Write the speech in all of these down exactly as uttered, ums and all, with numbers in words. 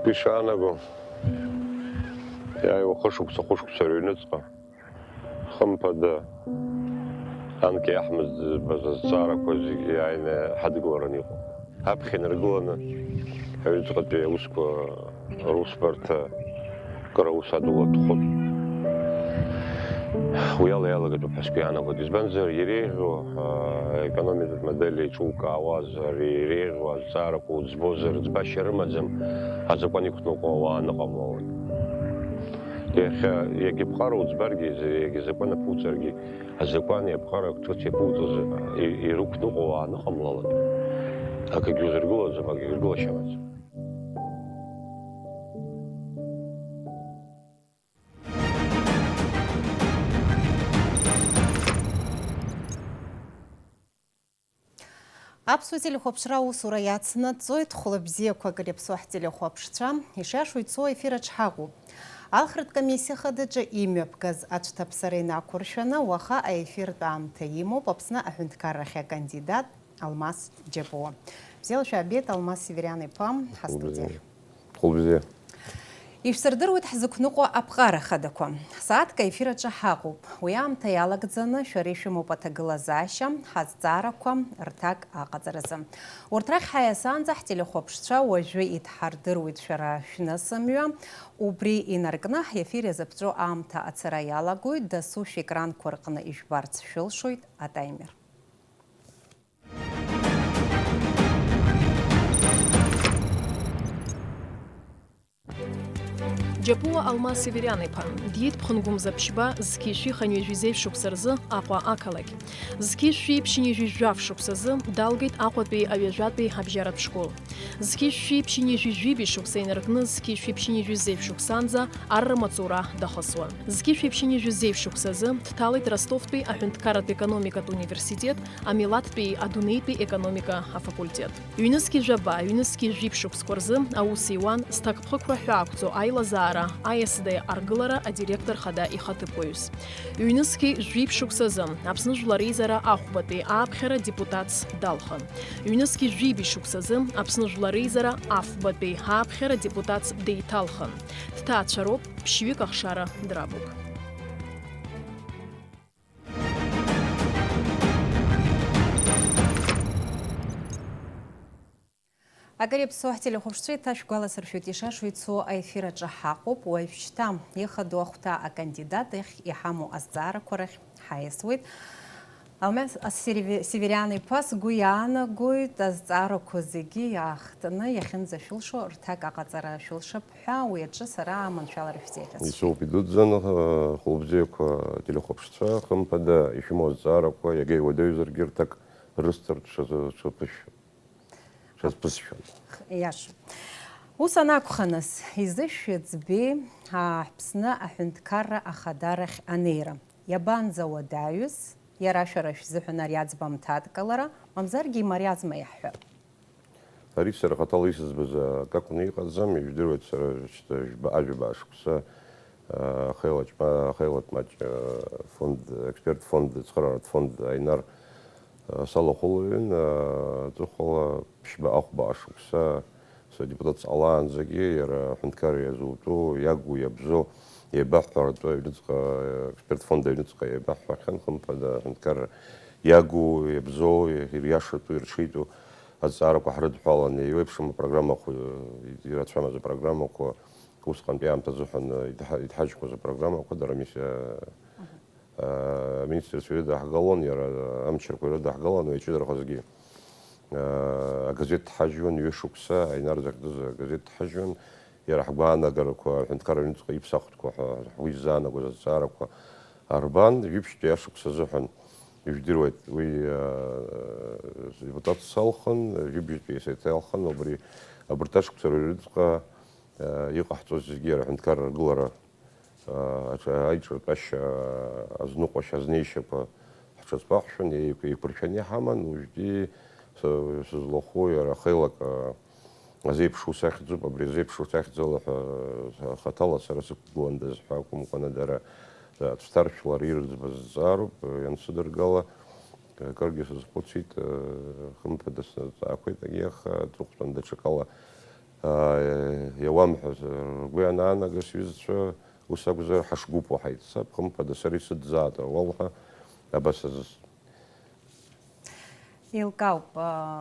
Ишаанаго, иааиуа хышықәса, хәышықәса рыҩныҵҟа, хымԥада, анкьа иаҳмыӡбаз азҵаарақәа зегьы иааины ҳадгыларан иҟоуп. Аԥхьа инаргыланы, аҩныҵҟатәи аусқәа русбарҭа кыр аус адулатәхоит. Уи ала иалагатәуп ҳәа сгәы иаанагоит. Избанзар, иреиӷьу, аа, аекономикатә модель еиҿукаауазар, иреиӷьу азҵаарақәа уӡбозар, ӡбашьа рымаӡам, азакәан иқәныҟәо ауаа ныҟамлалоит. Иахьа иагьа ԥҟара уӡбаргьы, иагьа закәан аԥуҵаргьы, азакәани аԥҟара ҿыц иаԥуҵоз и-, ирықәныҟәо ауаа ныҟамлалак, акгьы узыргылаӡом, акгьы узыргылашьа амаӡам. Аԥсуа телехәаԥшра аусура иацнаҵоит. Хәлыбзиақәак иреиԥсоу ҳтелехәаԥшцәа, ишиашоу ицо аефир аҿы ҳаҟоуп. Алхратә комиссиа хадаҿы имҩаԥгаз ацәҭаԥсара инақәыршәаны, уаха аефиртә аамҭа имоуп Аԥсны аҳәынҭқаррахь акандидат Алмас Џьапуа. Бзиала шәаабеит, Алмас Севериан-иԥа, ҳастудиа. Хәылбзиа. Ишәсырдыруеит ҳзықәныҟәо аԥҟара хадақәа. Сааҭк аефир аҿы ҳаҟоуп. Уи аамҭа иалагӡаны шәара ишәымоуп аҭагылазаашьа, ҳазҵаарақәа рҭак аҟаҵаразы. Урҭ рахь ҳаиасаанӡа ҳтелехәаԥшцәа уажәы идҳардыруеит шәара шәнысымҩа. Убри инаркны ҳефир иазыԥҵәо аамҭа ацара иалагоит, дасу шәекранқәа рҟны ижәбарц шәылшоит атаймер. Џьапуа Алмас Севериан-иԥа, диит Ԥхынгәымза ԥшьба, зқьи шәи хынҩажәи зеижә шықәса рзы Аҟәа ақалақь. Зқьи шәи ԥшьынҩажәи жәаф шықәсазы далгеит Аҟәатәи аҩажәатәи абжьаратә школ. Зқьи шәи ԥшьынҩажәи жәибжь шықәса инаркны зқьи шәи ԥшьынҩажәи зеижә шықәсанӡа арра маҵура дахысуан. Зқьи шәи ԥшьынҩажәи зеижә шықәсазы дҭалеит Ростовтәи аҳәынҭқарратә економикатә университет амилаҭтәи адунеитәи економика афакультет. Ҩнызқьи жәаба, ҩнызқьи жәиԥшь шықәсқәа рзы аус иуан зҭакԥхықәра ҳәаақәҵоу аилазаара А С Д аргылара адиректор хада ихаҭыԥуаҩс. Ҩнызқьи жәиԥшь шықәсазы Аԥсны Жәлар Реизара ахәбатәи ааԥхьара депутатс далхын. Ҩнызқьи жәибжь шықәсазы Аԥсны Жәлар Реизара афбатәи ааԥхьара депутатс деиҭалхын. Дҭаацәароуп, ԥшьҩык ахшара драбуп. Акыр иаԥсоу ҳтелехәаԥшцәа, еиҭа шәгәаласыршәоит, ишашоу ицо аефир аҿы ҳаҟоуп уажәшьҭа. Ихадоу ахәҭа акандидат ахь иҳамоу азҵаарақәа рахь ҳаиасуеит. Алмас Севериан-иԥа, сгәы иаанагоит, азҵаарақәа зегьы иаахтны иахьынӡашәылшо рҭак аҟаҵара шәылшап ҳәа, уи аҿы сара аманшәалара шәзеиӷьасшьеит. Исоуп идуӡӡаны, хәылбзиақәа телехәаԥшцәа, хымԥада, ишәымоу азҵаарақәа иага иуадаҩзаргьы рҭак рысҭартә шазыԥышәшәо. Шазԥысшәон. Иашоуп. Ус анакәха, нас, изышәыӡбеи, аа, Аԥсны аҳәынҭқарра ахадарахь анеира? Иабанӡауадаҩыз? Иара шәара шәзыҳәан ари аӡбамҭа адкылара, мамзаргьы имариазма иаҳҳәап? Ари сара хаҭала исыӡбаз акы акәны иҟаӡам, ижәдыруеит, сара шьҭа жәба-, ажәабаа шықәса, аа, ахеилаҿ-, ахеилатә маҷ, аа, фонд, аексперттә фонд, ацхырааратә фонд Аинар салахәылаҩын, аҵыхәала ԥшьба-ахәба ашықәса садепутатс ҟалаанӡагьы иара аҳәынҭқарра иазутәу, иагу, иабзоу еибаҳҳәаратәы аҩныҵҟа, аексперттә фонд аҩныҵҟа еибаҳҳәахьан, хымԥада, аҳәынҭқарра иагу, иабзоу, ириашатәу, ирҽеитәу азҵаарақәа ҳрыдҳәалан, еиуеиԥшым апрограммақәа, ирацәамыз апрограммақәа, усҟантәи аамҭа азыҳәан идҳа-, идҳаџьқәаз апрограммақәа дара мис-, Аминистрцәа ирыдаҳгалон, иара амчрақәа ирыдаҳгалон, уи аҷыдарахазгьы, аа, агазеҭ ҭҳажьуан, ҩышықәса, Аинар захьӡыз агазеҭ ҭҳажьуан, иара ҳгәаанагарақәа, аҳәынҭқарра аҩныҵҟа иԥсахтәқәа ҳәа ҳгәы иззаанагоз азҵаарақәа арбан, жәиԥшьтәи ашықәс азыҳәан, ижәдыруеит, уи, аа, депутатс салхын, жәибжьтәи сеиҭалхын, убри абарҭ ашықәсқәа рыҩныҵҟа, аа, иҟаҳҵоз зегьы иара аҳәынҭқарра аргылара аҿ-, аиҿартәашьа, азныҟәашьа, азнеишьақәа ҳҿаҵәахшәан, еиқә-, еиқәыршәаны иҳаман, уажәтәи сы-, сызлахәу иара хеилак, а, азеиԥш ус ахьӡуп, абри азеиԥш ус ахьӡала ҳәа, а, хаҭала сара сықәгыландаз ҳәа акәымкәаны, дара, а, аӡәы дҭаршәлар ирыӡбаз зҵаароуп, а, иансыдыргала, а, акыргьы сазхәыцит, а, хымԥада снаҵаақәеит, егьи аха аҵыхәтәан даҽакала Иауамҳәаз ргәы ианаанага сҩызцәа, ус акәзар, ҳашгәыԥу ҳаиццап, хымԥада, сара исыдзаат ауал ҳәа абас азыст. Еилкаауп,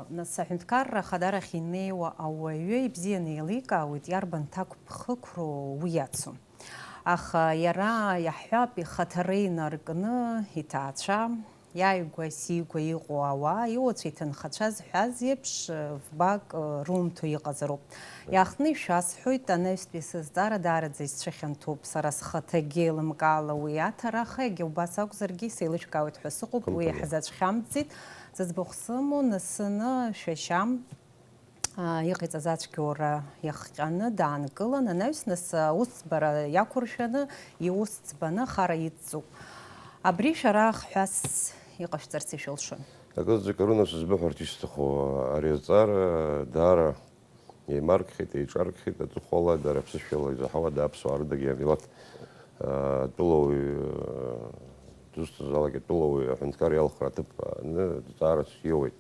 нас аҳәынҭқарра ахадарахь инеиуа ауаҩы ибзианы еиликаауеит, иарбан ҭакԥхықәроу уи иацу. Аха иара иаҳҳәап, ихаҭара инаркны иҭаацәа, иааигәа-сигәа иҟоу ауаа, иуацәа, иҭынхацәа зҳәаз еиԥш, фбак румҭо иҟазароуп. Иаахтны ишәасҳәоит, анаҩстәи сызҵаара даараӡа исцәыхьанҭоуп. Сара схаҭагьы еилымкаала уи аҭара, аха егьа убас акәзаргьы, сеилышәкаауеит ҳәа сыҟоуп, уи иаҳзаҵәхьамҵӡеит. Зыӡбахә сымоу, насыны шәашьа, аа, иҟаиҵаз ацәгьоура иахҟьаны даанкылан, анаҩс нас аусӡбара иақәыршәаны иус ӡбаны ахара идҵуп. Абри шәара хҳәас иҟашәҵарц ишәылшон. Акызаҵәык, Арына, сызбыҳәарц исҭаху, ари азҵаара даара еимаркхьеит, еиҿаркхьеит, аҵыхәала, дара аԥсышәала изаҳауада аԥсуаа рыдагьы амилаҭ, аа, атәылауаҩ, дызусҭазаалак атәылауаҩ аҳәынҭқар иалхра аҭыԥ аҟны зҵаарас иоуеит.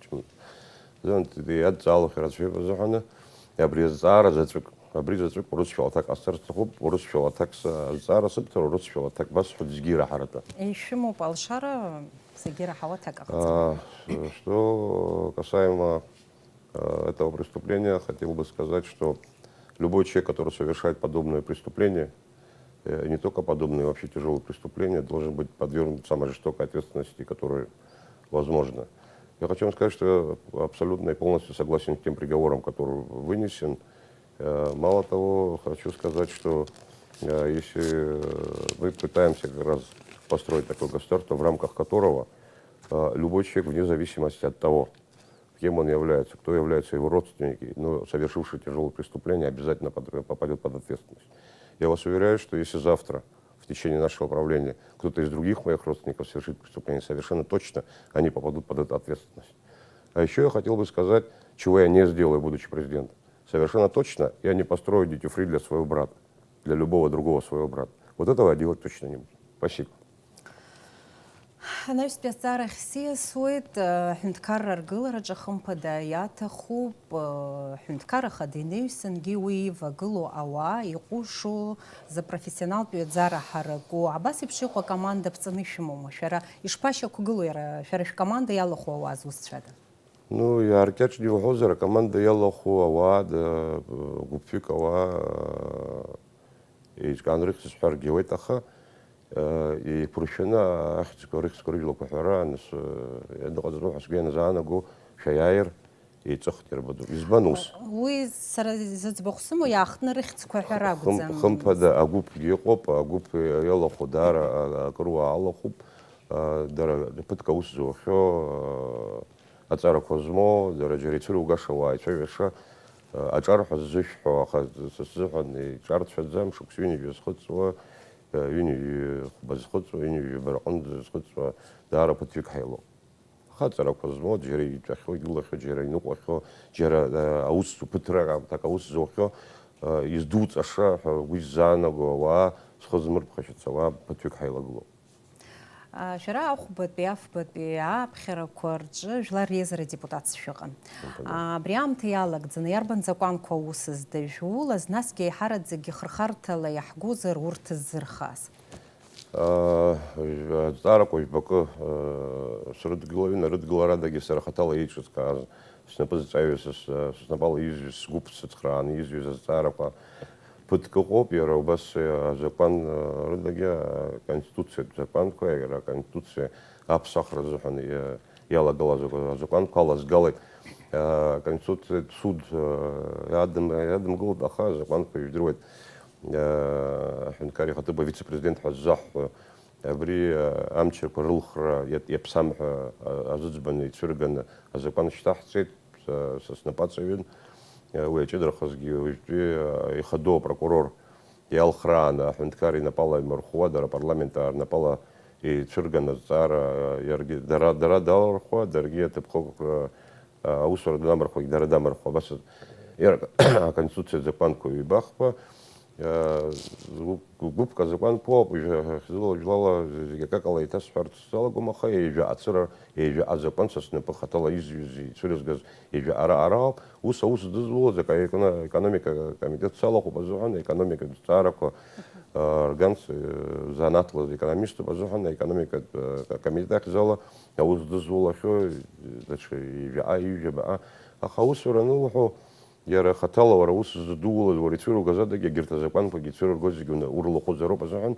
Зынтәи иадҵаалахьоу рацәаҩуп азыҳәаны, абри азҵаара заҵәык, абри заҵәык урысшәала аҭак ҟасҵар сҭахуп, урысшәала аҭак са-, азҵаара сыбҭар урысшәала аҭак басҳәоит зегьы ираҳаратәы. Ишәымоуп алшара, зегьы ираҳауа аҭак ҟаҵара. А, что касаемо, э, этого преступления, хотел бы сказать, что любой человек, который совершает подобное преступление, э, и не только подобные, вообще тяжёлые преступления, должен быть подвергнут самой жестокой ответственности, которая возможна. Я хочу вам сказать, что я абсолютно и полностью согласен с тем приговором, который вынесен. Э, мало того, хочу сказать, что, э, если, э, мы пытаемся как раз построить такое государство, в рамках которого, э, любой человек, вне зависимости от того, кем он является, кто являются его родственники, но совершивший тяжёлое преступление, обязательно под-, попадёт под ответственность. Я вас уверяю, что если завтра в течение нашего правления кто-то из других моих родственников совершит преступление, совершенно точно они попадут под эту ответственность. А ещё я хотел бы сказать, чего я не сделаю, будучи президентом. Совершенно точно я не построю duty-free для своего брата, для любого другого своего брата. Вот этого я делать точно не буду. Спасибо. Анаҩстәи азҵаарахь сиасуеит, э, ҳәынҭқарра аргылараҿы хымԥада иаҭахуп, э, ҳәынҭқар ахада инаҩсангьы уи ивагылоу ауаа иҟәышу, зыпрофессионалтә ҩаӡара ҳараку, абас еиԥш иҟоу акоманда ԥҵаны ишәымоума? Шәара ишԥашьақәгылоу иара, шәара шәкоманда иалахәу ауаа зусҭцәада? Ну, иааркьаҿны иуҳәозар, акоманда иалахәу ауаа, да, гәыԥҩык ауаа, еиҿкааны рыхьӡ сҳәаргьы ауеит, аха, э, еиқәыршәаны ахьӡқәа, рыхьӡқәа рыжәлақәа ҳәара, нас, э, ианыҟаҵатәу ҳәа сгәы ианазаанаго, шәаиааир, еиҵыхт иарбану. Избан ус? Уи сара зыӡбахә сымоу иаахтны рыхьӡқәа ҳәа Хым-, ракәӡам. Хымԥада, агәыԥгьы ыҟоуп, агәыԥ иалахәу даара, а, акыруаа алахәуп, а, дара ԥыҭк аус зухьоу, а, аҵарақәа змоу, дара џьара ицәыругаша уаа ицәажәаша, а, аҿар ҳәа ззышәҳәо, аха са сзыҳәан иҿарцәаӡам, шықәс ҩынҩажәа зхыҵуа, а, ҩынҩажәи хәба зхыҵуа, ҩынҩажәи бара аҟынӡа зхыҵуа, даара ԥыҭҩык ҳаилоуп. Хаҵарақәа змоу, џьара итәахьоу, игылахьоу, џьара иныҟәахьоу, џьара, а, аус, ԥыҭрак аамҭак аус зухьоу, а, издуҵаша ҳәа угәы иззаанаго ауаа, зхы змырԥхашьац ауаа ԥыҭҩык ҳаилагылоуп. А, шәара ахәбатәи, афбатәи ааԥхьарақәа рҿы жәлар реизара депутатс шәыҟан. Мгм. А, абри аамҭа иалагӡаны иарбан закәанқәа аус здыжәулаз, насгьы аиҳараӡакгьы хырхарҭала иаҳгозар урҭ ззырхаз? А, азҵаарақәа жәбакы, а, срыдгылаҩын, арыдгыларадагьы сара хаҭала еиҿыскааз, снапы зҵаҩыз, с-, снапала изҩыз, сгәы ԥсыцхрааны изҩыз азҵаарақәа ԥыҭк ыҟоуп, иара убас, а, азакәан, а, рыдагьы, а, аконституциатә закәанқәа, иара аконституциа аԥсахра азыҳәан, а, иалагылаз азакәанқәа алазгалеит. А, аконституциатә суд, а, иадым-, иадымгылт, аха азакәанқәа ижәдыруеит. Аҳәынҭқар ихаҭыԥуаҩ, вице-президент ҳәа ззаҳҳәо, абри амчрақәа рылхра иаԥсам ҳәа азыӡбаны ицәырганы азакәан шьҭаҳҵеит, са снапаҵаҩын. Уи аҷыдарахазгьы уажәтәи ихадоу апрокурор иалхрааны аҳәынҭқар инапала имырхуа, дара апарламентаа рнапала ицәырганы азҵаара иаргьы дара, дара далархуа, даргьы аҭыԥхықәра аусура данамырхуагь дара дамырхуа, абас иара аконституциа азакәанқәа ҩба-хԥа, Гәыԥк азакәанқәоуп, жәлала зегьы акакала еиҭасҳәарц салагом, аха ҩажәа ацыра, ҩажәа азакәан са снапы хаҭала изҩыз, ицәырызгаз ҩажәа ара, ара ауп. Ус аус дызулаз ака-, еконо-, економика комитет салахәуп азыҳәан, аекономикатә ҭҵаарақәа, а, рганс, э, занааҭла економиступ азыҳәан, аекономикатә, э, комитет ахьӡала аус дызулахьоу, даҽа ҩажәаҟа, ҩажәабаҟа. Аха аусура анылҳәо, иара хаҭала уара аус зыдуулаз, уара ицәыругаз адагьы егьырҭ азакәанқәагьы ицәырыргоз зегьы уны-, урлахәызароуп азыҳәан,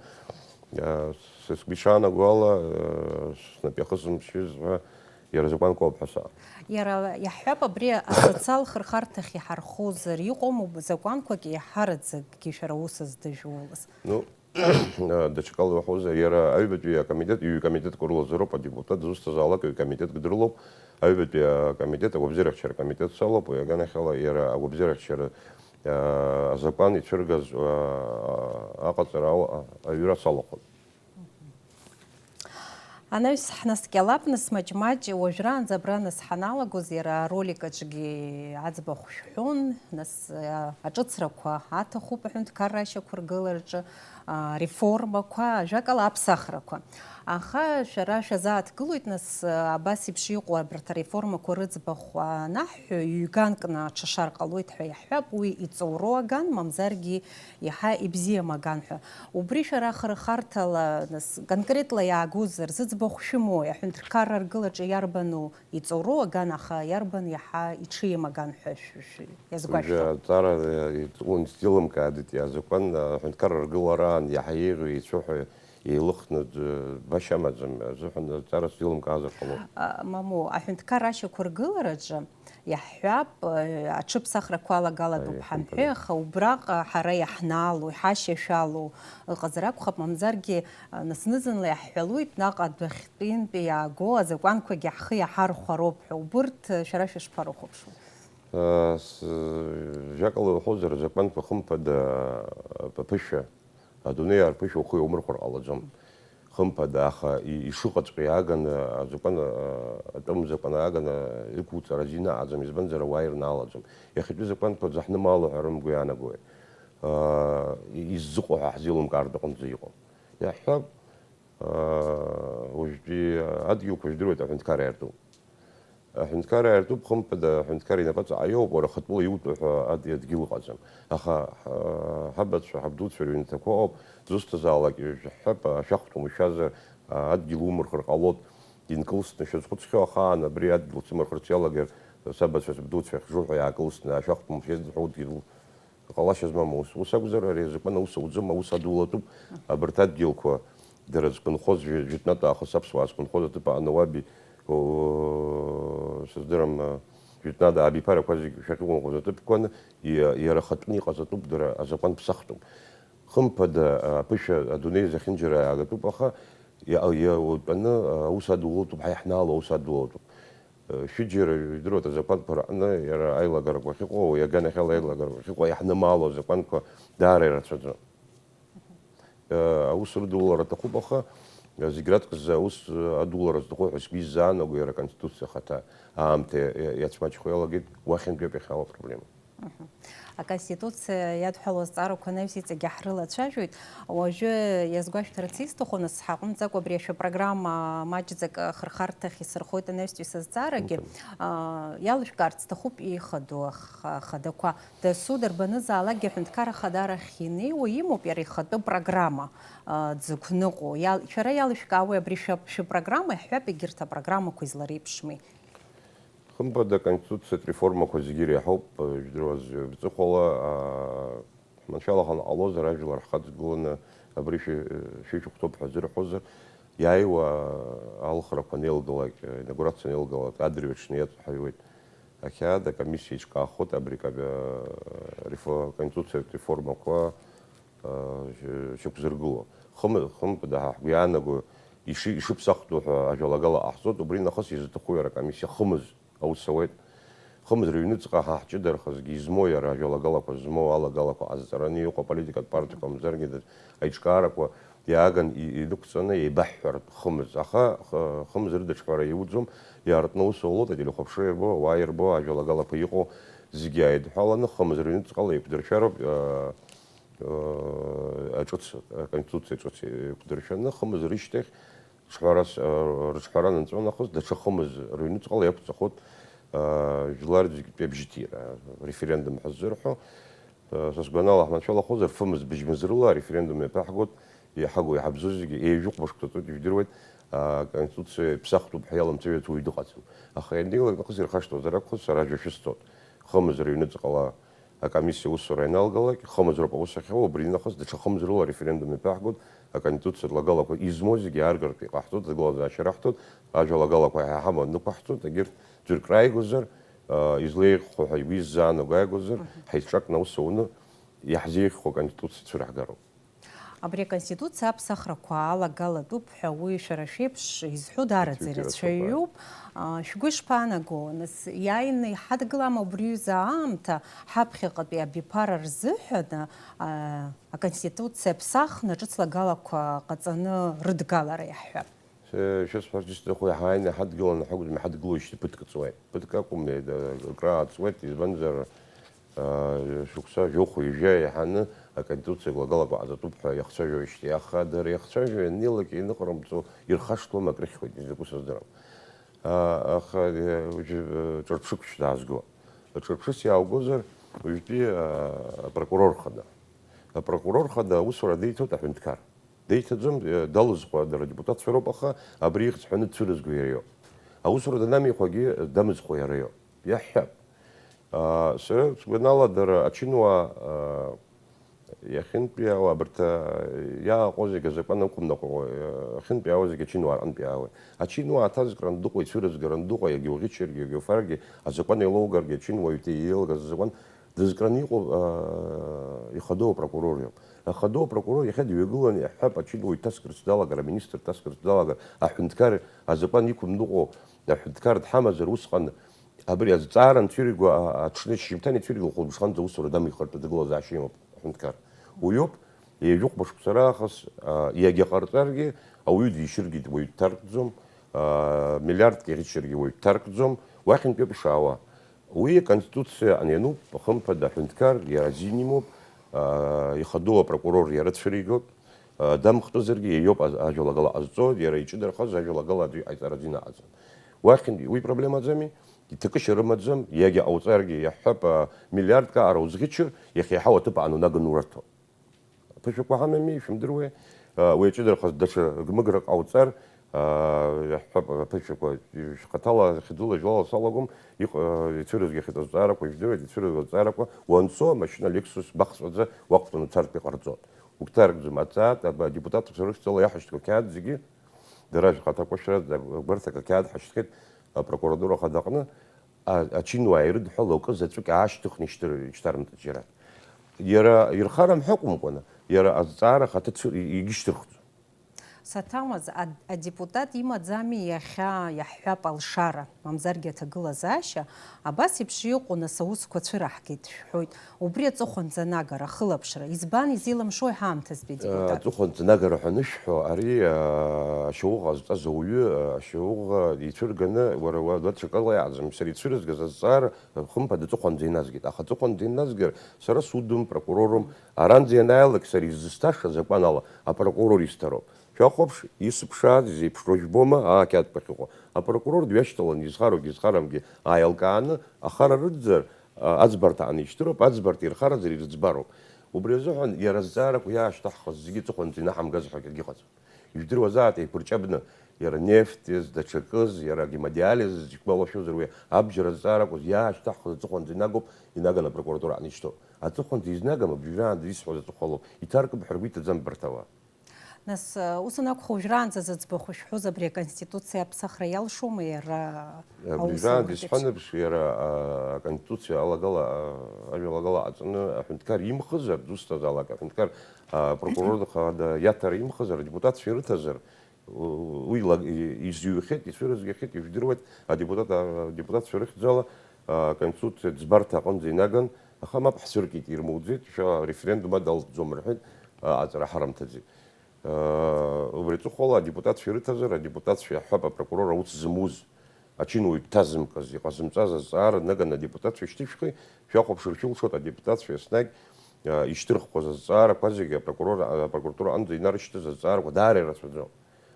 а, са сгәы ишаанаго ала, а, снапы иахысымшьыз ҳәа иара азакәанқәа ауп ҳәа саҟам. Иара иаҳҳәап, абри асоциал хырхарҭахь иҳархозар, иҟоума закәанқәак еиҳараӡакгьы шәара аус здыжәулаз? Ну, а, даҽакала иуаҳәозар, иара аҩбатәи акомитет, ҩ-комитетқәа рылазароуп, адепутат дызусҭазаалак ҩ-комитетк дрылоуп, аҩбатәи акомитет, агәабзиарахьчара акомитет салоуп, уи аганахьала иара агәабзиарахьчара, а, азакәан ицәыргаз, а, аҟаҵара ала, а, аҩра салахәын. Анаҩс ҳнаскьалап, нас маҷ-маҷ, уажәраанӡа абра нас ҳаналагоз, иара аролик аҿгьы аӡбахә шәҳәон, нас, а, аҿыцрақәа аҭахуп аҳәынҭқарра ашьақәыргылараҿы, а, реформақәа, ажәакала, аԥсахрақәа. Аха шәара шәазааҭгылоит, нас, а, абас еиԥш иҟоу абарҭ ареформақәа рыӡбахә анаҳҳәо, ҩ-ганкны аҽашар ҟалоит ҳәа иаҳҳәап, уи иҵоуроу аган, мамзаргьы иаҳа ибзиам аган ҳәа. Убри шәара ахырхарҭала, нас, конкретла иаагозар, зыӡбахә шәымои, аҳәынҭқарра аргылаҿы иарбану иҵоуроу аган, аха иарбан иаҳа иҽиам аган ҳәа шә-, шә-, иазгәашәҭо? Уажәы аҵара, э, иҵуан, сзеилымкааӡеит, азакәан, э, аҳәынҭқарра аргылараан иаҳа еиӷьу еицәоу ҳәа еилыхны, э, башьа амаӡам азыҳәан аҵара сзеилымкаазар ҟалоит. А, мамоу, аҳәынҭқарра ашьақәыргылараҿы иаҳҳәап, э, аҽыԥсахрақәа алагалатәуп Аиеи, ҳамҳәеи, хымԥада. Аха убраҟа ҳара иаҳнаалоу, иҳашьашәалоу ыҟазар акәхап, мамзаргьы, а, нас-зынла иаҳҳәалоит, наҟ адәахьтәинтәи иааго азакәанқәагьы ҳхы иаҳархәароуп ҳәа. Убырҭ, э, шәара шәышԥарыхәаԥшуа? Э, с-, Жәакала уҳәозар, азакәанқәа хымԥада, а, аԥышәа, адунеи арԥышәа ухы иаумырхәар ҟалаӡом. Хымԥада, аха и-, ишыҟаҵәҟьа иааганы, азакәан, а, атәым закәан ааганы иқәуҵара азин аҟаӡам, избанзар, ауаа ирнаалаӡом. Иахьатәи закәанқәа заҳнымаало ҳәа рымгәы иаанагои? А, и-, иззыҟоу ҳәа ҳзеилымкаартә аҟынӡа иҟоу. Иаҳҳәап, а, уажәтәи адгьылқәа жәдыруеит, аҳәынҭқарра иартуп. Аҳәынҭқарра иартуп, хымԥада, аҳәынҭқар инапаҵаҟа иоуп, уара хатәыла иутәу ҳәа ад-, адгьыл ыҟаӡам. Аха, ҳа-, ҳабацәа, ҳабдуцәа рыҩнаҭақәа ыҟоуп, дызусҭазаалак, шәаҳҳәап, ашәахтәы умшәазар, а, адгьыл умырхыр ҟалоит, инкылсны шәазхәыцхьоу ахаан абри адгьыл сымырхырц иалагар, сабацәа, сабдуцәа иахьжу ҳәа иаакылсны, ашәахтә умшәеит ҳәа удгьыл Ҟалашьа змам ус. Ус акәзар, ари азакәан аус ауӡом, аус адулатәуп. Абарҭ адгьылқәа дара зқәынхоз, жәа-, жәытәнатә аахыс аԥсуаа зқәынхоз аҭыԥ аҟны уаби, о, сыздырам, жәытәнада абиԥарақәа зегь шәахьыҟоу аҭыԥқәа аны, иа-, иара ахатәны иҟаз атәуп, дара азакәан ԥсахтәуп. Хымԥада, аԥышәа адунеи зехьынџьара иаагатәуп, аха иа-, иа-, утәаны аус адулатәуп, ҳа иаҳнаало аус адулатәуп. Шәыџьара, ижәдыруеит, азакәанқәа рҟны иара аилагарақәа ахьыҟоу, уи аганахьала аилагарақәа ахьыҟоу, иаҳнымаало азакәанқәа даара ирацәаӡоуп. Аус рыдулара аҭахуп, аха зегь раҵкыс аус адулара зҭаху ҳәа сгәы изаанаго иара Аконституциа ахаҭа аамҭа иацәмаҷхо иалагеит, уахьынтәи ауп иахьа апроблема. Мгм. Аконституциа иадҳәалоу азҵаарақәа анаҩс иҵегьы ҳрылацәажәоит. Уажәы иазгәашәҭарц исҭаху, нас, ҳаҟәымҵӡакәа абри ашәапрограмма маҷӡак ахырхарҭахь исырхоит анаҩстәи сазҵаарагьы. Мгм. Аа, иалышәкаарц сҭахуп ихадоу ах-, ахадақәа. Дасу дарбанызаалакгьы аҳәынҭқар ахадара ахьинеиуа имоуп иара ихатәы программа, аа, дзықәныҟәо. Иал-, шәара иалышәкаауеи абри шәа-, шәыпрограмма, иаҳҳәап, егьырҭ апрограммақәа излареиԥшми? Хымԥада, аконституциатә реформақәа зегьы иреиҳауп, жәдыруаз, рҵыхәала, аа, ҳманшәалаханы ҟалозар, ажәлар ҳхаҵгыланы абри шәи-, шәишәыхәҭоуп ҳәа зырҳәозар, иааиуа алхрақәа анеилгалак, инаугурациа анеилгалак, адырҩаҽны иаҵаҳәаҩуеит. Ақьаад акомиссиа еиҿкаахоит абри ка-, рефо-, аконституциатә реформақәа, аа, шьақәзыргыло. Хымы-, хымԥада, ҳа ҳгәы иаанаго, иши-, ишыԥсахтәу ҳәа ажәалагала ҟаҳҵоит, убри нахыс изаҭаху иара акомиссиа хымыз аус ауеит. Хымыз рыҩныҵҟа ҳа ҳҷыдархазгьы измоу иара ажәалагалақәа змоу алагалақәа ҟазҵараны иҟоу аполитикатә партиақәа мамзаргьы даҽа аиҿкаарақәа иааган и-, инықәҵаны еибаҳҳәартә хымыз. Аха х-, хымыз рыдаҽҳәара иуӡом, иаартны аус аулоит, ателехәаԥшра ирбо, ауаа ирбо, ажәалагалақәа иҟоу зегьы ааидҳәаланы хымыз рыҩныҵҟала еиқәдыршәароуп, аа, Аҿыц, аконституциа ҿыц еиқәдыршәаны, хымз рышьҭахь ҿҳәарас, рыҿҳәара анынҵәо нахыс, даҽа хымз рыҩныҵҟала иақәҵахоит, жәлар зегьтәи абжьыҭира, референдум ҳәа ззырҳәо. Са сгәанала, ҳманшәалахозар, фымз, быжьмыз рыла ареферендум иаԥаҳгоит, иҳагу, иҳабзу зегьы еижәыхәба шықәса ҵуеит, ижәдыруеит, аконституциа иаԥсахтәуп ҳәа иаламцәажәац уаҩ дыҟаӡам. Аха ианнеилак нахыс ирхашҭуазар акәхоит, сара ажәа шәысҭоит. Хымз рыҩныҵҟала акомиссиа аусура ианалгалак, хымз роуп аус ахьауа, убри нахыс даҽа хымз рыла ареферендум иаԥаҳгоит, аконституциатә лагалақәа измоу зегьы ааргартә иҟаҳҵоит, аҭагылазаашьа раҳҭоит, ажәа лагалақәа ҳа иҳамоу нықәаҳҵоит, егьырҭ ӡәырк рааигозар, а, излеиӷьхо ҳәа игәы иззаанаго ааигозар, ҳаицҿакны аус ауны иаҳзеиӷьхо аконституциа цәыраҳгароуп. Абри аконституциа аԥсахрақәа алагалатәуп ҳәа уи шәара шәеиԥш изҳәо даараӡа ирацәаҩуп. Шәгәы ишԥаанаго, нас, иааины иҳадгылама убри аҩыза аамҭа ҳаԥхьаҟатәи абиԥара рзыҳәан, а, аконституциа аԥсахны ҿыц лагалақәа ҟаҵаны рыдгалара иаҳҳәап? Шәысҳәарц исҭаху, иаҳа ааины иҳадгыланы ҳакәӡам, иҳадгылоижьҭеи ԥыҭк ҵуеит. Ԥыҭк акәым, акра ааҵуеит, избанзар, шықәса жәохә ҩажәа иаҳаны аконституциа лагалақәа ҟаҵатәуп ҳәа иахцәажәоижьҭеи, аха дара иахцәажәо ианнеилак иныҟарымҵо ирхашҭуам, акрыхьуеит, изакәу сыздырам. Аха ҿырԥшык даазго. Ҿырԥшыс иааугозар, уажәтәи апрокурор хада. Апрокурор хада аусура деиҭоит аҳәынҭқар. Деиҭаӡом, далызхуа дара адепутатцәа роуп, аха абри ихьӡ ҳәаны дцәырызго иара иоуп. Аусура данамихуагьы дамызхуа иара иоуп. Иаҳҳәап. Сара сгәанала, дара ачынуаа, иахьынтәиаауа, абарҭ иааҟоу зегьы азакәан ықәымнаҟәо, иахьынтәиаауа зегьы ачынуаа рҟынтә иаауеит. Ачынуаа аҭазкран дыҟоу, ицәырызгаран дыҟоу, иагьа уӷьычыргьы, иагьа уфаргьы, азакәан еилоугаргьы, ачынуаҩ еилгаз азакәан дызкран иҟоу, ихадоу апрокурор иоуп. Ахадоу апрокурор иахьа дҩагыланы иаҳҳәап, ачынуаҩ дҭаскырц далагар, аминистр дҭаскырц далагар, аҳәынҭқар азакәан иқәымныҟәо аҳәынҭқар дҳамазар, усҟан абри азҵаара анцәыриго, а-, аҽны шьжьымҭан ицәыриго, хәылбыҽханӡа аусура дамихыртә аҭагылазаашьа имоуп аҳәынҭқар. Уиоуп, ҩажәи хәба шықәса раахыс, а, иагьа ҟарҵаргьы, ауаҩы дишьыргьы уаҩ дҭаркӡом, а, миллиардк иӷьычыргьы уаҩ дҭаркӡом, уахьынтәи ауп ишаауа. Уи аконституциа аҟны иануп, хымԥада, аҳәынҭқар иара азин имоуп, аа, ихадоу апрокурор иара дцәыригоит, аа, дамхтәызаргьы иара иоуп аз-, ажәалагала ҟазҵо, иара иҿыдырхаз ажәалагала аӡәы иҟаиҵара азин аҟаҵан. Уахь уи проблемаӡами, иҭакышьа рымаӡам, иагьа ҟауҵаргьы иаҳҳәап, аа, миллиардк аҟара узӷьычыр, иахьа иаҳау аҭыԥ аан унаганы урарҭо. Аԥышәақәа ҳамами, ишәымдыруеи, уи аҿыдырхаз даҽа гмыгра ҟауҵар, иаҳҳәап, аԥышәақәа, шәхаҭала, хьӡыла, жәлала салагом, иҟ-, ицәырызгахьеит азҵаарақәа, ижәдыруеит, ицәырызго азҵаарақәа, уанцо амашьына Lexus бахҵәаӡа уақәтәаны уцартә иҟарҵоит. Угәҭаркӡом, аҵаат, адепутатцәа рыхьӡала иаҳашьҭқәа ақьаад зегьы, дара шәхаҭақәа шәра, гәарҭак ақьаад ҳашьҭхьеит апрокуратура ахадаҟны, а-, ачынуаа ирыдҳәало акы заҵәык аашьҭыхны ишьҭыр-, ишьҭарымҵит џьара. Иара ирхарам ҳәа акәымкәаны, иара азҵаара ахаҭа цәыр-, егьышьҭырхӡом. Саҭамаз, а-, адепутат имаӡами иахьа, иаҳҳәап, алшара, мамзаргьы аҭагылазаашьа, абас еиԥш иҟоу, нас, аусқәа цәыраҳгеит шәҳәоит. Убри аҵыхәанӡа анагара, ахылаԥшра, избан изеилымшои ҳаамҭазтәи адепутат? Аҵыхәанӡа анагара ҳәа анышәҳәо, ари, а, ашьауӷа ҟазҵаз ауаҩы, а, ашьауӷа ицәырганы, уара, уа, даҽакала иаҟаӡам, сара ицәырызгаз азҵаара, хымԥада, аҵыхәанӡа иназгеит. Аха аҵыхәанӡа иназгар, сара судым, прокурорым, аранӡа ианааилак, сара изысҭаша азакәан ала апрокурор исҭароуп. Шәахәаԥш, исыԥшааз, изеиԥшроу жәбома, аа, ақьаадқәа ахьыҟоу. Апрокурор дҩашьҭалан, изхароугьы изхарамгьы ааилкааны, ахара рыдзар, а, аӡбарҭа аанишьҭыроуп, аӡбарҭа ирхаразар ирыӡбароуп. Убри азыҳәан иара азҵаарақәа иаашьҭаҳхыз зегьы аҵыхәанӡа инаҳамгаз ҳәа акгьы ыҟаӡам. Ижәдыруазааит, еиқәырҷабны, иара нефтез, даҽакыз, иара гемодиализыз, ишәгәалашәозар, уи абџьар азҵаарақәа иаашьҭаҳхыз аҵыхәанӡа инагоуп, инаганы апрокуратура аанишьҭуп. Аҵыхәанӡа изнагам, абжьараан исҳәоз аҵыхәалоуп, иҭаркып ҳәа ргәы иҭаӡам абарҭ ауаа. Нас, ус анакәха, уажәраанӡа зыӡбахә шәҳәоз абри аконституциа аԥсахра иалшома иара аус аура? Абжьараанӡа исҳәан еиԥш, иара, а, аконституциа алагала, а, ажәалагала аҵаны аҳәынҭқар имхызар, дызусҭазаалак аҳәынҭқар, а, прокурор хада иаҭара имхызар, адепутатцәа ирыҭазар, у-, уи лаг-, и-, изҩхьеит, ицәырызгахьеит, ижәдыруеит, адепутат, а, адепутатцәа рыхьӡала, а, аконституциа ӡбарҭа аҟынӡа инаган, аха мап ҳцәыркит, ирмуӡеит, шәа референдум адалҵӡом рҳәеит, а, аҵара ҳарымҭаӡеит. Убри аҵыхәала адепутатцәа ирыҭазар, адепутатцәа иаҳҳәап апрокурор аус зымуз, ачынуаҩ дҭазымкыз, иҟазымҵаз азҵаара наганы адепутатцәа шьҭышәхи, шәахәаԥшыр шәылшоит, адепутатцәа еснагь Ишьҭырхқәаз азҵаарақәа зегьы апрокурор, апрокуратура аҟынӡа инарышьҭыз азҵаарақәа даара ирацәаӡоуп.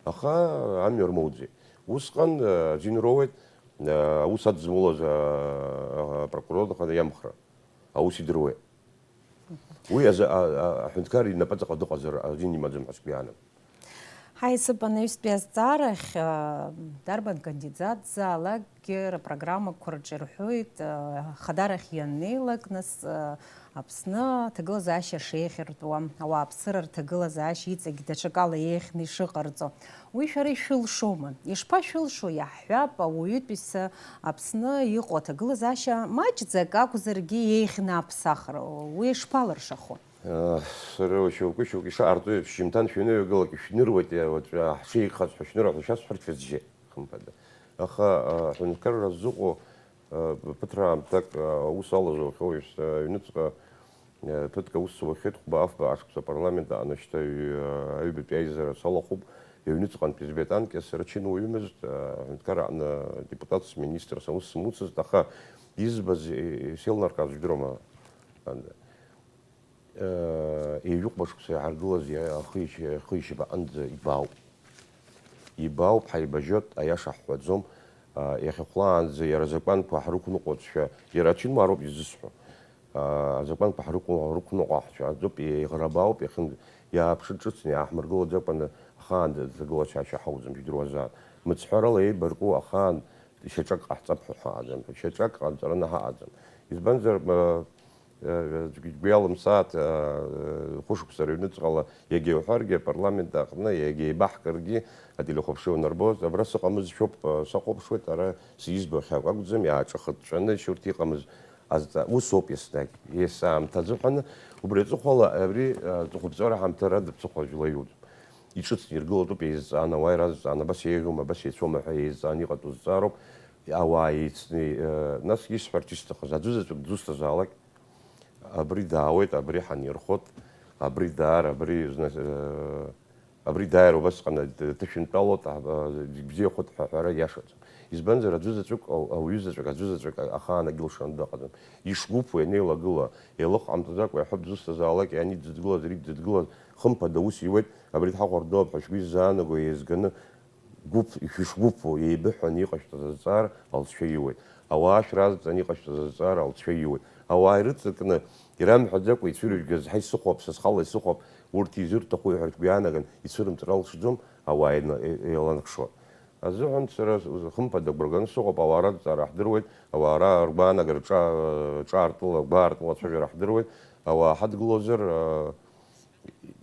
Аха амҩа рмоуӡеит. Усҟан азин роуеит аус адызмулаз апрокурор иамхра. Аус идыруеит. Уи азы аҳәынҭқар инапаҵаҟа дыҟазар азин имаӡам ҳәа сгәы иаанагоит. Ҳаи, сыпа анаҩстәи азҵаарахь, дарбан кандидатзаалакгьы рпрограммақәа рҿы ирҳәоит, хадарахь ианнеилак, нас, Аԥсны аҭагылазаашьа шеиӷьыртәуа, ауааԥсыра рҭагылазаашьа иҵегь даҽакала еиӷьны ишыҟарҵо. Уи шәара ишәылшома? Ишԥашәылшо, иаҳҳәап, ауаҩытәыҩса Аԥсны иҟоу аҭагылазаашьа маҷӡак акәзаргьы еиӷьны аԥсахра. Уи ишԥалыршахо? Сара шьоукы-шьоукы ишаарту еиԥш, шьымҭан шәаныҩагылак ишәныруеит, уаҵәы ҳшеиқәхаз ҳәа шәныруа ҳәа шәасҳәарц шәаӡәӡәеит, хымԥада. Аха аҳәынҭқарра ззыҟоу ԥыҭраамҭак аус алазу ахьоуаҩ аҩныҵҟа ԥыҭк аус зуахьеит, хәба-афба ашықәса апарламент аҟны шьҭа аҩбатәи аизара салахәуп, аҩныҵҟантәи избеит анкьа, сара чынуаҩымызт, аҳәынҭқарра аҟны депутатс, министрс аус сымуцызт, аха избаз, исеилнаркааз жәдыруама, анда. Ҩажәи хәба шықәса иааргылаз ахы ишьапаҟынӡа ибаауп. Ибаауп, ҳаибажьот, аиаша ҳҳәаӡом. Иахьахәлаанӡа иара азакәанқәа ҳрықәныҟәозшәа, иара ачынуаа роуп изысҳәо. Азакәанқәа ҳрықәныҟәаҳцәа аӡоуп, еиӷрабаауп, иахьынтә иааԥшын ҿыцны иааҳмыргылаӡакәаны ахаан аҭагылазаашьа ҳауӡом, ижәдыруазаап. Мыцҳәарала еибарку ахаан шьаҿак ҟаҳҵап ҳәа ҳаҟаӡам, шьаҿак ҟанҵараны ҳаҟаӡам. Избанзар, Аӡәгьы игәы иалымсааит, хәышықәса рыҩныҵҟала, иагьа иуҳәаргьы, апарламент аҟны, иагьа еибаҳкыргьы, ателехәаԥшра унарбоз, абра сыҟамызшәоуп, сахәаԥшуеит, ара сизбо ахьакә акәӡам, иааҿахыҵәҵәаны шьурҭ иҟамыз азҵаа, усоуп еснагь, ес аамҭа азыҳәаны, убри аҵыхәала абри аҵыхәаԥҵәара ҳамҭа рада ԥсыхәа жәла иуӡом. Иҿыцны иргылатәуп, еизҵааны, ауаа иразҵааны, абас еиӷьума, абас еицәоума ҳәа еизҵааны иҟатәу зҵаароуп, ауаа еицны, нас исҳәарц исҭахыз, аӡәызаҵәык дызусҭазаалак, Абри даауеит, абри ҳанирхот, абри даар, абри, зны, э, абри дааир убасҟан д-, дышәынтәалоит, а, а, бзиахоит ҳәа аҳәара иашаӡам. Избанзар, аӡәызаҵәык, а, ауаҩызаҵәык, аӡәызаҵәык ахаан агьылшаны дыҟаӡам. Ишгәыԥу ианеилагыла, еилых ҟамҵаӡакәа иҳәоуп, дызусҭазаалак, ианидыдгылаз, ридыдгылаз, хымԥада ус иуеит, абри дҳахәарҭоуп ҳәа шәгәы иззаанаго еизганы, Гәыԥ, ишәышгәыԥу еибыҳәан иҟашәҵаз азҵаара алҵшәа иуеит. Ауаа шәразҵаан иҟашәҵаз азҵаара алҵшәа иуеит. Ауаа ирыҵакны, ирамҳәаӡакәа ицәырыжәгаз, ҳа исыхәап, са схала исыхәап, урҭ изырҭаху ҳәа шәгәы иаанаган ицәырымҵыр алшаӡом, ауаа еиланакшо азыҳәан сара хымԥада агәра ганы сыҟоуп, ауаа разҵаара ҳдыруеит, ауаа ра-, ргәаанагара ҿа-, ҿаартыла, гәаартыла ацәажәара ҳдыруеит, ауаа ҳадгылозар,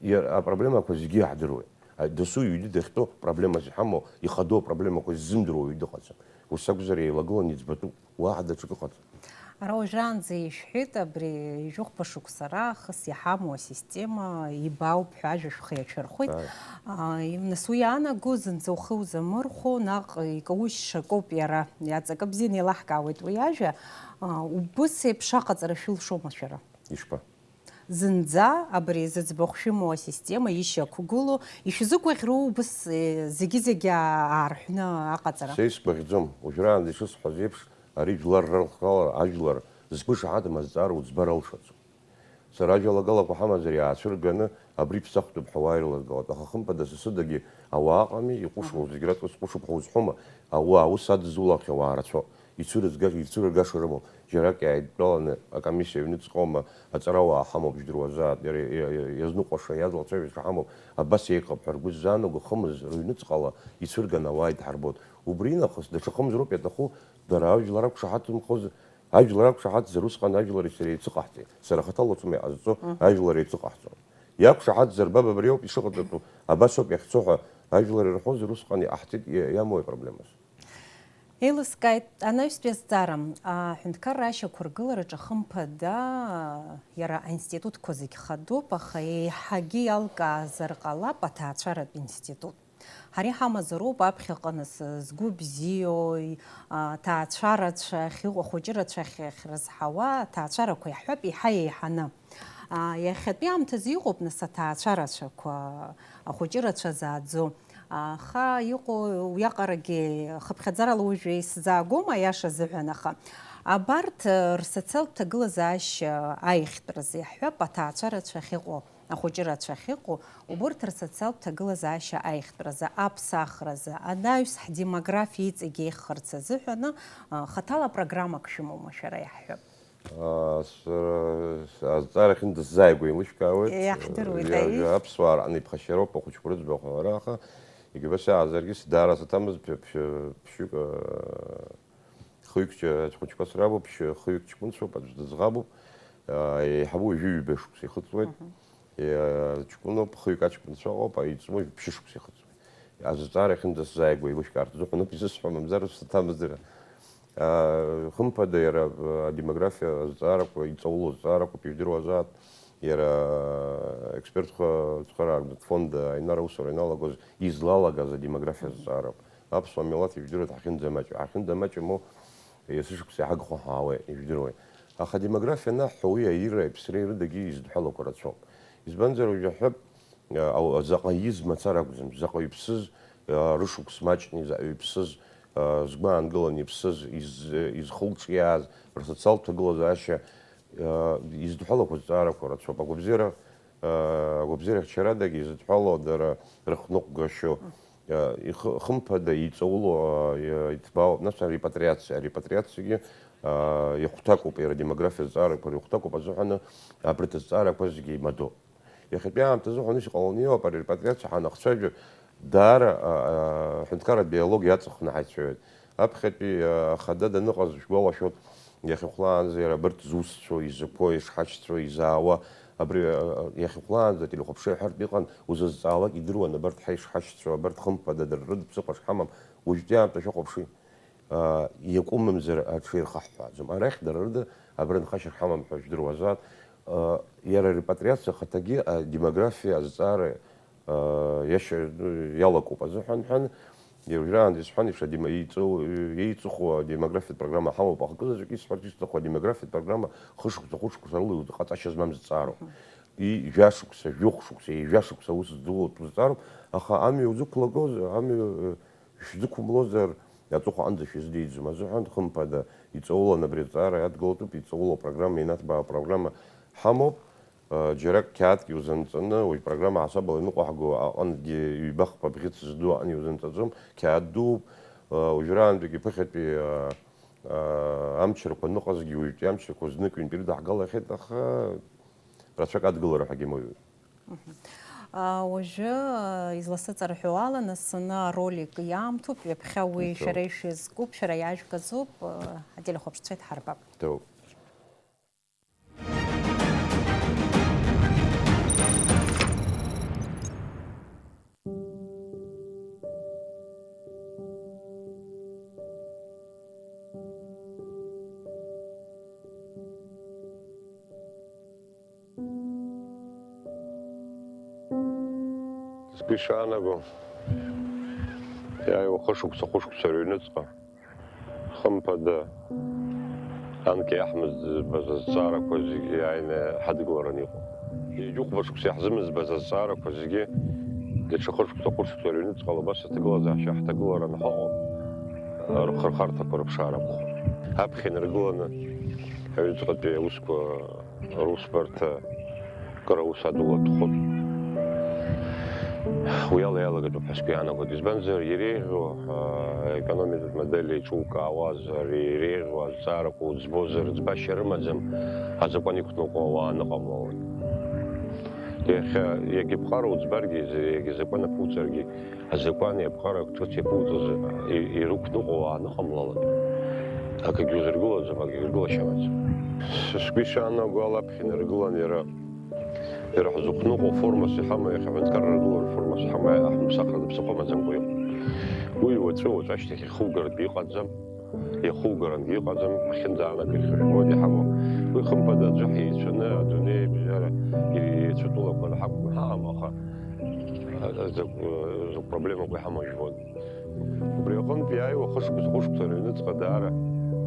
Иара апроблемақәа зегьы иаҳдыруеит. А, дасу иҩны дахьтәоу проблемас иҳамоу, ихадоу апроблемақәа ззымдыруа уаҩы дыҟаӡам. Ус акәзар, еилагыланы иӡбатәуп, уаҳа даҽакы ыҟаӡам. Ара уажәраанӡа ишәҳәеит, абри жәохәба шықәса раахыс иҳамоу асистема ибаауп ҳәа ажәа шәхы иаҽархәит. Ааи. А, нас уи иаанаго зынӡа ухы узамырхәо, наҟ икаушьа акоуп иара. Иаҵакы бзианы еилаҳкаауеит уи ажәа. А, убыс еиԥш аҟаҵара шәылшома шәара? Ишԥа? Зынӡа абри зыӡбахә шәымоу асистема ишьақәгылоу, ишәзыгәаӷьроу убыс, е, зегьы-зегьы аарҳәны аҟаҵара? Са исгәаӷьӡом, уажәраанӡа ишысҳәаз еиԥш, ари жәлар ралхрала ажәлар згәы шаҳаҭым азҵаара уӡбар алшаӡом. Сара ажәалагалақәа ҳамазар иаацәырганы абри ԥсахтәуп ҳәа уааирлагалап, аха хымԥада сасыдагьы ауаа ыҟами, иҟәышуа зегь раҵкыс ҟәышуп ҳәа узҳәома? Ауаа аус адызулахьоу ауаа рацәоуп. Ицәырызга-, ицәырыргаша рымоуп. Џьарак иааидтәаланы акомиссиа аҩныҵҟоума, аҵарауаа ҳамоуп, жәдыруазааит, иара, иа-, иа-, иазныҟәаша, иадлацәажәаша ҳамоуп, абас еиӷьхап ҳәа ргәы ззаанаго хымз рыҩныҵҟала ицәырганы ауаа идҳарбоит. Убри нахыс даҽа хымз роуп иаҭаху, дара ажәлар ақәшаҳаҭымхозар, ажәлар ақәшаҳаҭзар усҟан ажәлари сареи еицыҟаҳҵеит. Сара хаҭала уцума иҟазҵо, Мгм. ажәлар еицыҟаҳҵон. Иақәшаҳаҭзар, баб абри ауп ишыҟаҵатәу, абас ауп иахьцо ҳәа ажәлар ирҳәозар, усҟан иҟаҳҵеит, иа-, иамои апроблемаз? Еилыскааит, анаҩстәи азҵаара, аҳәынҭқарра ашьақәыргылараҿы хымԥада, иара аинститутқәа зегь хадоуп, аха еиҳагьы иалкаазар ҟалап аҭаацәаратә институт. Ҳара иҳамазароуп аԥхьаҟа нас згәы бзиоу, аҭаацәа рацәа ахьыҟоу, ахәыҷы рацәа ахь-, ахьрызҳауа аҭаацәарақәа иаҳҳәап, еиҳа-еиҳаны. Иахьатәи аамҭазы иҟоуп нас аҭаацәа рацәақәа, ахәыҷы рацәа зааӡо. Аха иҟоу уиаҟарагьы хыԥхьаӡарала уажәы исзаагом, аиаша азыҳәан, аха абарҭ, э, рсоциалтә ҭагылазаашьа аиӷьтәразы иаҳҳәап, аҭаацәа рацәа ахьыҟоу, ахәыҷы рацәа ахьыҟоу, убурҭ рсоциалтә ҭагылазаашьа аиӷьтәразы, аԥсахразы, анаҩс ҳдемографиа иҵегь еиӷьхарц азыҳәаны, э, хаҭала программак шәымоума шәара, иаҳҳәап? Аа, сара азҵаара ахьынӡасзааигәа еилышәкаауеит. Иаҳдыруеит, Иа-, аиеи. Аԥсуаа рҟны иԥхашьароуп ахәыҷқәа рыӡбахә ҳәа, аха егьа убас иаазаргьы сдаара саҭамыз ԥшь-, ԥшь-, ԥшьҩык, аа, хҩык ҷ-, хәыҷқәа срабуп, ԥшь-, хҩык ҷкәынцәоуп, аӡә дыӡӷабуп, аа, еиҳабу ҩажәи ҩба шықәса ихыҵуеит. Мгм. Иа-, ҷкәыноуп, хҩык аҷкәынцәа ыҟоуп, аиҵбу ԥшьышықәса ихыҵуеит. Азҵаара ахьынӡасзааигәа еилышәкаарц азыҳәан ауп исысҳәо, мамзар саҭамызар. Аа, хымԥада, иара, а, адемографиа азҵаарақәа, иҵаулоу азҵаарақәоуп, ижәдыруазаап, иара, а, експертқәа цхыраагӡатә фонд, а, Аинар аусура ианалагоз, излалагаз адемографиа азҵаарақәа. Аԥсуа милаҭ ижәдыруеит ҳахьынӡамаҷу. Ҳахьынӡамаҷыму, есышықәса иҳагхо ҳаауеит, ижәдыруеит. Аха адемографиа анаҳҳәо, уи аираи аԥсреи рыдагьы изыдҳәалақәа рацәоуп. Избанзар, уажәы аҳәап, а, ау-, заҟа ииз мацара акәӡам, заҟа иԥсыз, а, рышықәс маҷны, заҟа иԥсыз, а, згәы аанкыланы иԥсыз, из-, изхылҿиааз, рсоциалтә ҭагылазаашьа, а, изыдҳәалақәо азҵаарақәа рацәоуп. Агәабзиара, а, агәабзиара ахьчарадагьы изыдҳәалоу дара рыхныҟәгашьоу, а, ихы-, хымԥада иҵаулоу, а, иа-, иҭбаауп, нас арепатриациа, арепатриациагьы, а, ихәҭакуп, иара адемографиа азҵаарақәа рыхәҭакуп азыҳәаны абарҭ азҵаарақәа зегьы еимадоуп. Иахьатәи аамҭазы ҳәа ус иҟаланы иҟоуп, ари репатриациа ҳанахцәажәо, даара, а, а, аҳәынҭқарратә диалог иаҵаханы ҳаицәажәоит. Аԥхьатәи, а, ахада даныҟаз шәгәалашәоит, иахьахәлаанӡа иара абарҭ зусҭцәоу, изықәу, ишҳашьцәоу, изаауа, абри, а, а, иахьахәлаанӡа ателехәаԥшра иҳәартә иҟан, узазҵаалак идыруан абарҭ ҳаишҳашьцәоу, абарҭ хымԥада дара рыдԥсыхәа шҳамам, уажәтәи аамҭа шәахәаԥши. Аа, иакәымымзар аҽеирхаҳҳәааӡом. Арахь дара рыда абра нхашьа рҳамам ҳәа жәдыруазаап. Аа, иара арепатриациа ахаҭагьы адемографиа азҵаара, аа, иашьа-, иалакуп азыҳәан ҳәан, уажәраанӡа исҳәан еиԥш, адема-, еиҵоу-, еиҵыху адемографиатә программа ҳамоуп, аха акызаҵәык исҳәарц исҭаху адемографиатә программа хышықәса, хәышықәса рыла иҟаҵашьа змам зҵаароуп. Мгм. Ҩажәа шықәса, жәохә шықәса, ҩажәа шықәса аус зуоу зҵаароуп, аха амҩа узықәлагозар, амҩа, э, шәзықәымлозар, аҵыхәа аҟынӡа шәыздиӡом азыҳәан, хымԥада, иҵаулан абри аҵара иадгылатәуп, иҵаулоу апрограмма, ианаҭбаау апрограмма ҳамоуп, а, џьарак қьаадк иузанҵаны, уажә программа ҳасабала иныҟәаҳго аҟынгьы ҩба-хԥа бӷьыц зду аҟны иузанҵаӡом, қьаад дууп, а, уажәраантәигьы ԥыхьатәи, а, а, амчрақәа аныҟазгьы, уаҩтәи амчрақәа знык-ҩынтә ирыдаҳгалахьеит, аха рацәак адгылара ҳәагьы амоуит. Мгм. А, уажәы, а, изласыҵарҳәо ала, нас аны аролик иаамҭоуп, ҩаԥхьа уи Иҭоуп. Шәара ишәызкуп, шәара иаажәгаӡоуп, а, ателехәаԥшцәа идҳарбап. Иҭоуп. Сгәы ишаанаго, иааиуа хышықәса, хәышықәса рыҩныҵҟа, хымԥада, анкьа иаҳмыӡбаз азҵаарақәа зегьы иааины ҳадгыларан иҟоуп. Ҩажәихәба шықәса иаҳзымыӡбаз азҵаарақәа зегьы даҽа хышықәса, хәышықәса рыҩныҵҟала убас аҭагылазаашьа ҳҭагыларан ҳаҟоуп, рхырхарҭақәа рыԥшаарақәа. Аԥхьа инаргыланы аҩныҵҟатәи аусқәа русбарҭа кыр аус адулатәхоит. Уи ала иалагатәуп ҳәа сгәы иаанагоит. Избанзар, иреиӷьу, аа, аекономикатә модель еиҿукаауазар, иреиӷьу азҵаарақәа уӡбозар, ӡбашьа рымаӡам, азакәан иқәныҟәо ауаа аныҟамлалак. Иахьа, иагьа ԥҟара уӡбаргьы, иагьа закәан аԥуҵаргьы, азакәани аԥҟара ҿыц иаԥуҵаз и-, ирықәныҟәо ауаа аныҟамлалак, акгьы узыргылаӡом, акгьы ргылашьа амаӡам. С-, сгәы ишаанаго ала, аԥхьа инаргылан иара, иара ҳзықәныҟәо формас иҳамоу, иахьа аҳәынҭқарра ргылоу формас иҳамоу аҳәымсахрада ԥсыхәа амаӡамкәа иҟоуп. Уи уаҵәы, уаҵәы ашьҭахь ихугартә иҟаӡам, иахугарангьы иҟаӡам, ҳахьынӡаанагахьоу жәбоит иҳамоу. Уи хымԥада аӡәы ҳиеицәаны адунеи абжьара иеицәатәылақәа ҳақәгәыҳаам, аха закә-, закә проблемақәа иҳамоу жәбоит. Убри аҟынтә иааиуа хышықәса, хәышықәса рыҩныҵҟа даара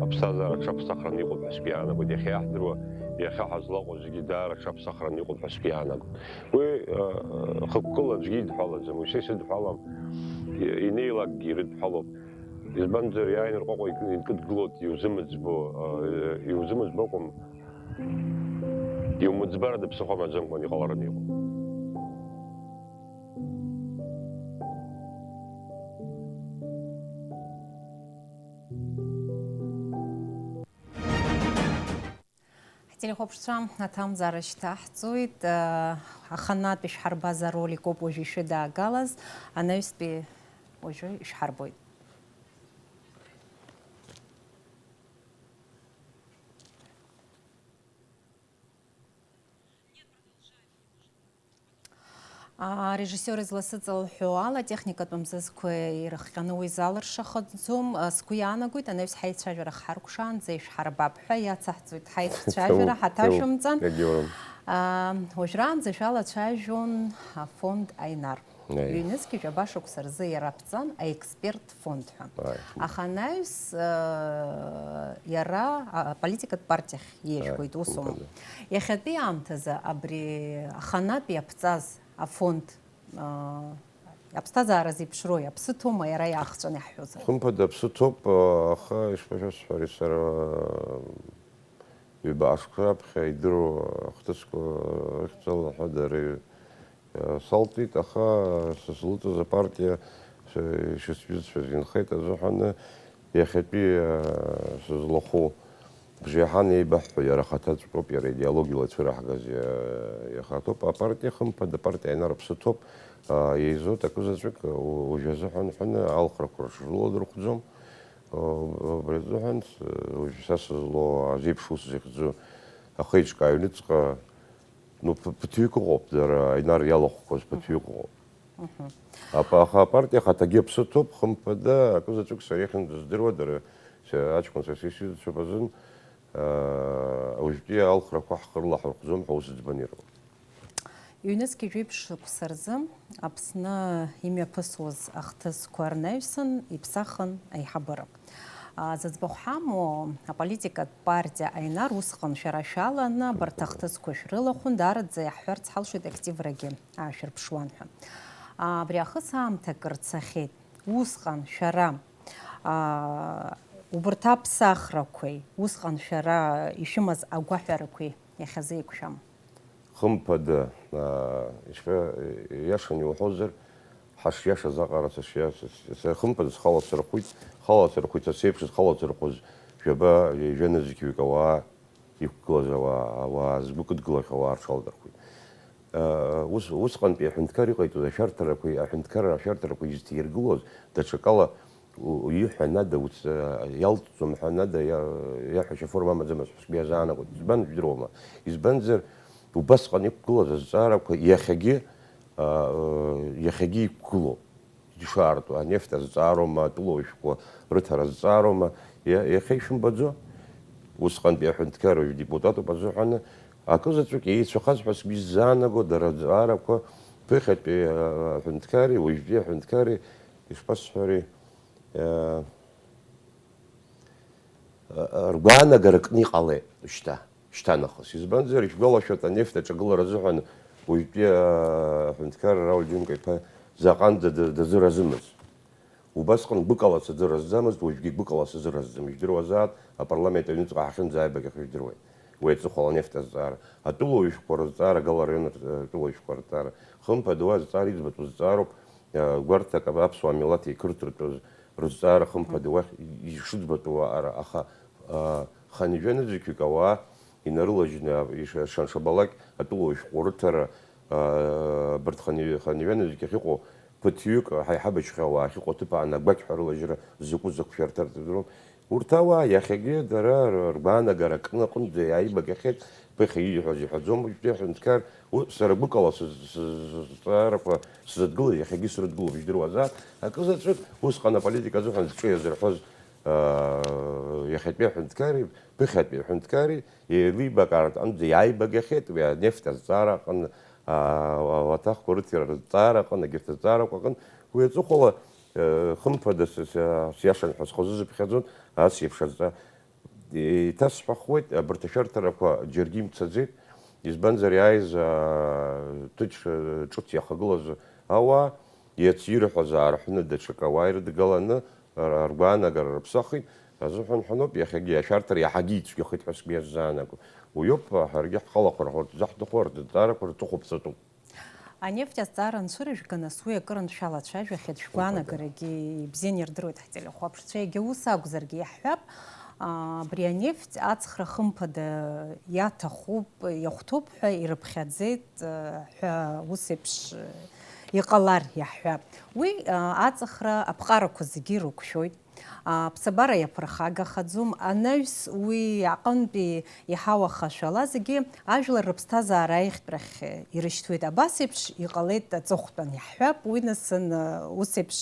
аԥсҭазаара ҽаԥсахраны иҟоуп ҳәа сгәы иаанагоит, иахьа иаҳдыруа, иахьа ҳазлаҟоу зегьы даара ҽаԥсахраны иҟоуп ҳәа сгәы иаанагоит. Уи, э, хықәкыла аӡәгьы идҳәалаӡам, уи са исыдҳәалам, и-, инеилакгьы ирыдҳәалоуп. Избанзар, иааины рҟәаҟәа ик-, инкыдгылоит, иузымыӡбо, э, иузымыӡбо акәым, иумыӡбарада ԥсыхәа амаӡамкәан иҟалараны иҟоуп. Ҳтелехәаԥшцәа, аҭамзаара шьҭаҳҵоит. Аханатә ишәҳарбаз аролик ауп уажә ишәыдаагалаз. Анаҩстәи уажәы ишәҳарбоит. Арежиссиор изласыҵалҳәо ала, техникатә мзызқәа ирыхҟьаны уи залыршахаӡом. Сгәы иаанагоит, анаҩс ҳаицәажәара хҳаркәшаанӡа ишәҳарбап ҳәа иацаҳҵоит ҳаицәажәара, ҳаҭашәымҵан. Егьаурым. Уажәраанӡа шәалацәажәон афонд Аинар. Аи. Ҩнызқьи жәаба шықәса рзы иара аԥҵан аексперт фонд ҳәа. Аи. Аха анаҩс, э, иара, а, аполитикатә партиахь иеишәгоит, аи, усоума? Хымԥада. Иахьатәи аамҭазы абри аханатә иаԥҵаз афонд, э, аԥсҭазаара зеиԥшрои, аԥсы ҭоума иара иаахҵәаны иаҳҳәозар? Хымԥада, аԥсы ҭоуп, аха ишԥашәасҳәари, сара ҩба шықәса раԥхьа идыруа ахҭысқәа рыхьӡала ҳәа дара Салҵит, аха сызлыҵыз апартиа ишысҩызцәаз инхеит азыҳәаны, иахьатәи, а, сызлахәу бжеиҳан еибаҳҳәо иара ахаҭаҵәҟьоуп, иара идеологиала ицәыраҳгаз, а, иахаҭоуп. Апартиа, хымԥада, апартиа Аинар аԥсы ҭоуп, а, еизоит акы заҵәык, у-, уажә азыҳәан ҳәаны алхрақәа рыҽрыладырхәӡом. А, убри азыҳәан с-, уажә са сызлоу азеиԥш ус зыхьӡу ахеиҿкааҩныҵҟа Ну, ԥ-, ԥыҭҩык ыҟоуп, дара Аинар иалахәқәаз ԥыҭҩык ыҟоуп. Мгм. Апа-, аха апартиа ахаҭагьы аԥсы ҭоуп, хымԥада, акы заҵәык сара иахьынӡаздыруа, дара, се-, аҷкәынцәа сисҩызцәоуп азын, аа, уажәтәи алхрақәа ҳхы рылаҳархәӡом ҳәа ус ӡбан ируа. Ҩнызқьи жәиԥшь шықәса рзы Аԥсны имҩаԥысуаз ахҭысқәа рнаҩсан иԥсахын аиҳабыра. А, зыӡбахә ҳамоу аполитикатә партиа Аинар усҟан шәара шәаланы абарҭ ахҭысқәа шәрылахәын, даараӡа иаҳҳәарц ҳалшоит активрагьы аашәырԥшуан ҳәа. А, абри аахыс аамҭа акыр цахьеит. Усҟан шәара, а, убарҭ аԥсахрақәеи, усҟан шәара ишәымаз агәаҳәарақәеи иахьазы еиқәшәама? Хымԥада, аа, ишԥа-, иашан иуҳәозар, ҳашиашаз аҟара сышиашаз, са хымԥада схалацархәит, халацархәит, са сеиԥш зхалацархәыз жәаба, жәанызқьҩык ауаа иқәгылаз ауаа, ауаа згәы кыдгылахьоу ауаа рҽалдырхәит. Ус, усҟантәи аҳәынҭқар иҟаиҵоз ашәарҭарақәеи, аҳәынҭқарра ашәарҭарақәеи изҭиргылоз, даҽакала, у-, иҳәа нада, уц-, а, иалҵӡом ҳәа нада иа-, иаҳәашьа форма амаӡамызт ҳәа сгәы иазаанагоит. Избан жәдыруама? Избанзар, убасҟан иқәгылаз азҵаарақәа иахьагьы, а, иахьагьы иқәгылоуп. Ишаарту, анефт азҵаароума, атәылауаҩшәҟәқәа рыҭара азҵаароума, иа-, иахьа ишәымбаӡо? Усҟантәи аҳәынҭқар уажә депутатуп азыҳәаны, акы заҵәык еицәахаз ҳәа сгәы иззаанаго, дара азҵаарақәа ԥыхьатәи, а, аҳәынҭқари, уажәтәи аҳәынҭқари, ишԥасҳәари, Э, э, ргәаанагара кны иҟалеит шьҭа, шьҭа нахыс. Избанзар, ишәгәалашәоит, анефт аҿагылара азыҳәан уажәтәи, э, аҳәынҭқар Рауль Џьынка-иԥа заҟанӡа д-, дазыразымыз. Убасҟан гәыкала сазыразӡамызт, уажәгьы гәыкала сазыразӡам. Ижәдыруазааит, апарламент аҩныҵҟа ҳахьынӡааибагахьоу ижәдыруеит. Уи аҵыхәала анефт азҵаара, атәылауаҩшәҟәқәа рызҵаара, Гала араион р-, атәылауаҩшәҟәқәа рызҵаара, хымԥада, уа азҵаара иӡбатәу зҵаароуп, э, гәарҭак аԥсуа милаҭ еиқырҭыртәыз рызҵаара хымԥада уахь ишыӡбатәу аҟара, аха, а, хынҩажәа нызқьҩык ауаа инарылажьны, а, иш-, шаншабалак атәылауаҩ шәҟәы рыҭара, а, абарҭ хынҩ-, хынҩажәа нызқь ахьыҟоу ԥыҭҩык ҳаиҳабацәа ауаа ахьыҟоу аҭыԥ аан агәақьҳәа рылажьра закәу закә шәарҭарҭа рдыруам. Урҭ ауаа иахьагьы дара р-, ргәаанагара кны аҟынӡа иааибагахьеит, ԥыхьа ииҳәаз иҳәаӡом уажәтәи аҳәынҭқар, у-, сара гәыкала сыз-, сыз-, сызҵаарақәа сзыдгылаз иахьагьы срыдгылоуп, ижәдыруазаап, акы заҵәык, усҟан аполитика азыҳәан зҿы иазырҳәоз, аа, иахьатәи аҳәынҭқари, ԥыхьатәи аҳәынҭқари еилибакааратә аҟынӡа иааибагахьеит уи анефт азҵаара аҟын, аа, ауаҭахқәа рыҭира рызҵаара аҟын, егьырҭ азҵаарақәа аҟын, уи аҵыхәала, э, хымԥада, с-, с-, сиашан ҳәа схы азызыԥхьаӡон, ас еиԥш азҵа-, Еиҭасҳәахуеит, абарҭ ашәарҭарақәа џьаргьы имцаӡеит, избанзар, иааиз, аа, ҭыџь, ҿыц иахагылаз ауаа, иац ирҳәаз аарҳәны, даҽакы ауаа ирыдгаланы, р-, ргәаанагара рыԥсахит азыҳәан ҳәаноуп, иахьагьы ашәарҭара иаҳагьы ицәгьахеит ҳәа сгәы иаззаанаго. Уиоуп, ҳаргьы ҳхалахәыр ҳәа, ҳзаҳҭаху, рҭҵаарақәа рҭыхуп, сатәуп. Анефть азҵаара анцәырыжәга, нас уи акыр аншәалацәажәахьеит, шәгәаанагарагьы ибзианы ирдыруеит ҳтелехәаԥшцәа. Егьа ус акәзаргьы иаҳҳәап, аа, абри анефть аҵхра хымԥада иаҭахуп, иахәҭоуп ҳәа ирыԥхьаӡеит, аа, ҳәа ус еиԥш, аа, иҟалар иаҳҳәап. Уи, аа, аҵхра аԥҟарақәа зегьы ирықәшәоит. Аԥсабара иаԥырхагахаӡом, анаҩс уи аҟынтәи иҳауа хашәала зегьы ажәлар рыԥсҭазаара аиӷьтәрахь ирышьҭуеит. Абас еиԥш иҟалеит аҵыхәтәан, иаҳҳәап, уи нас ан-, ус еиԥш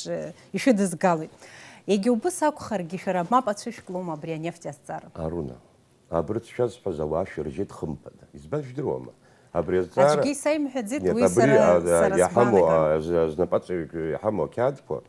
ишәыдызгалоит. Егьа убыс акәхаргьы, шәара мап ацәышәклома абри анефть азҵаара? Аруна, абырҭ шәазҳәаз ауаа шәыржьеит хымԥада. Избан, жәдыруама? Абри азҵаара Аӡәгьы исаимҳәаӡеит, Нет, уи абри, сара, а, а, сара иаҳамоу, сгәаанагара. а, з-, знапаҵаҩык иаҳамоу ақьаадқәа,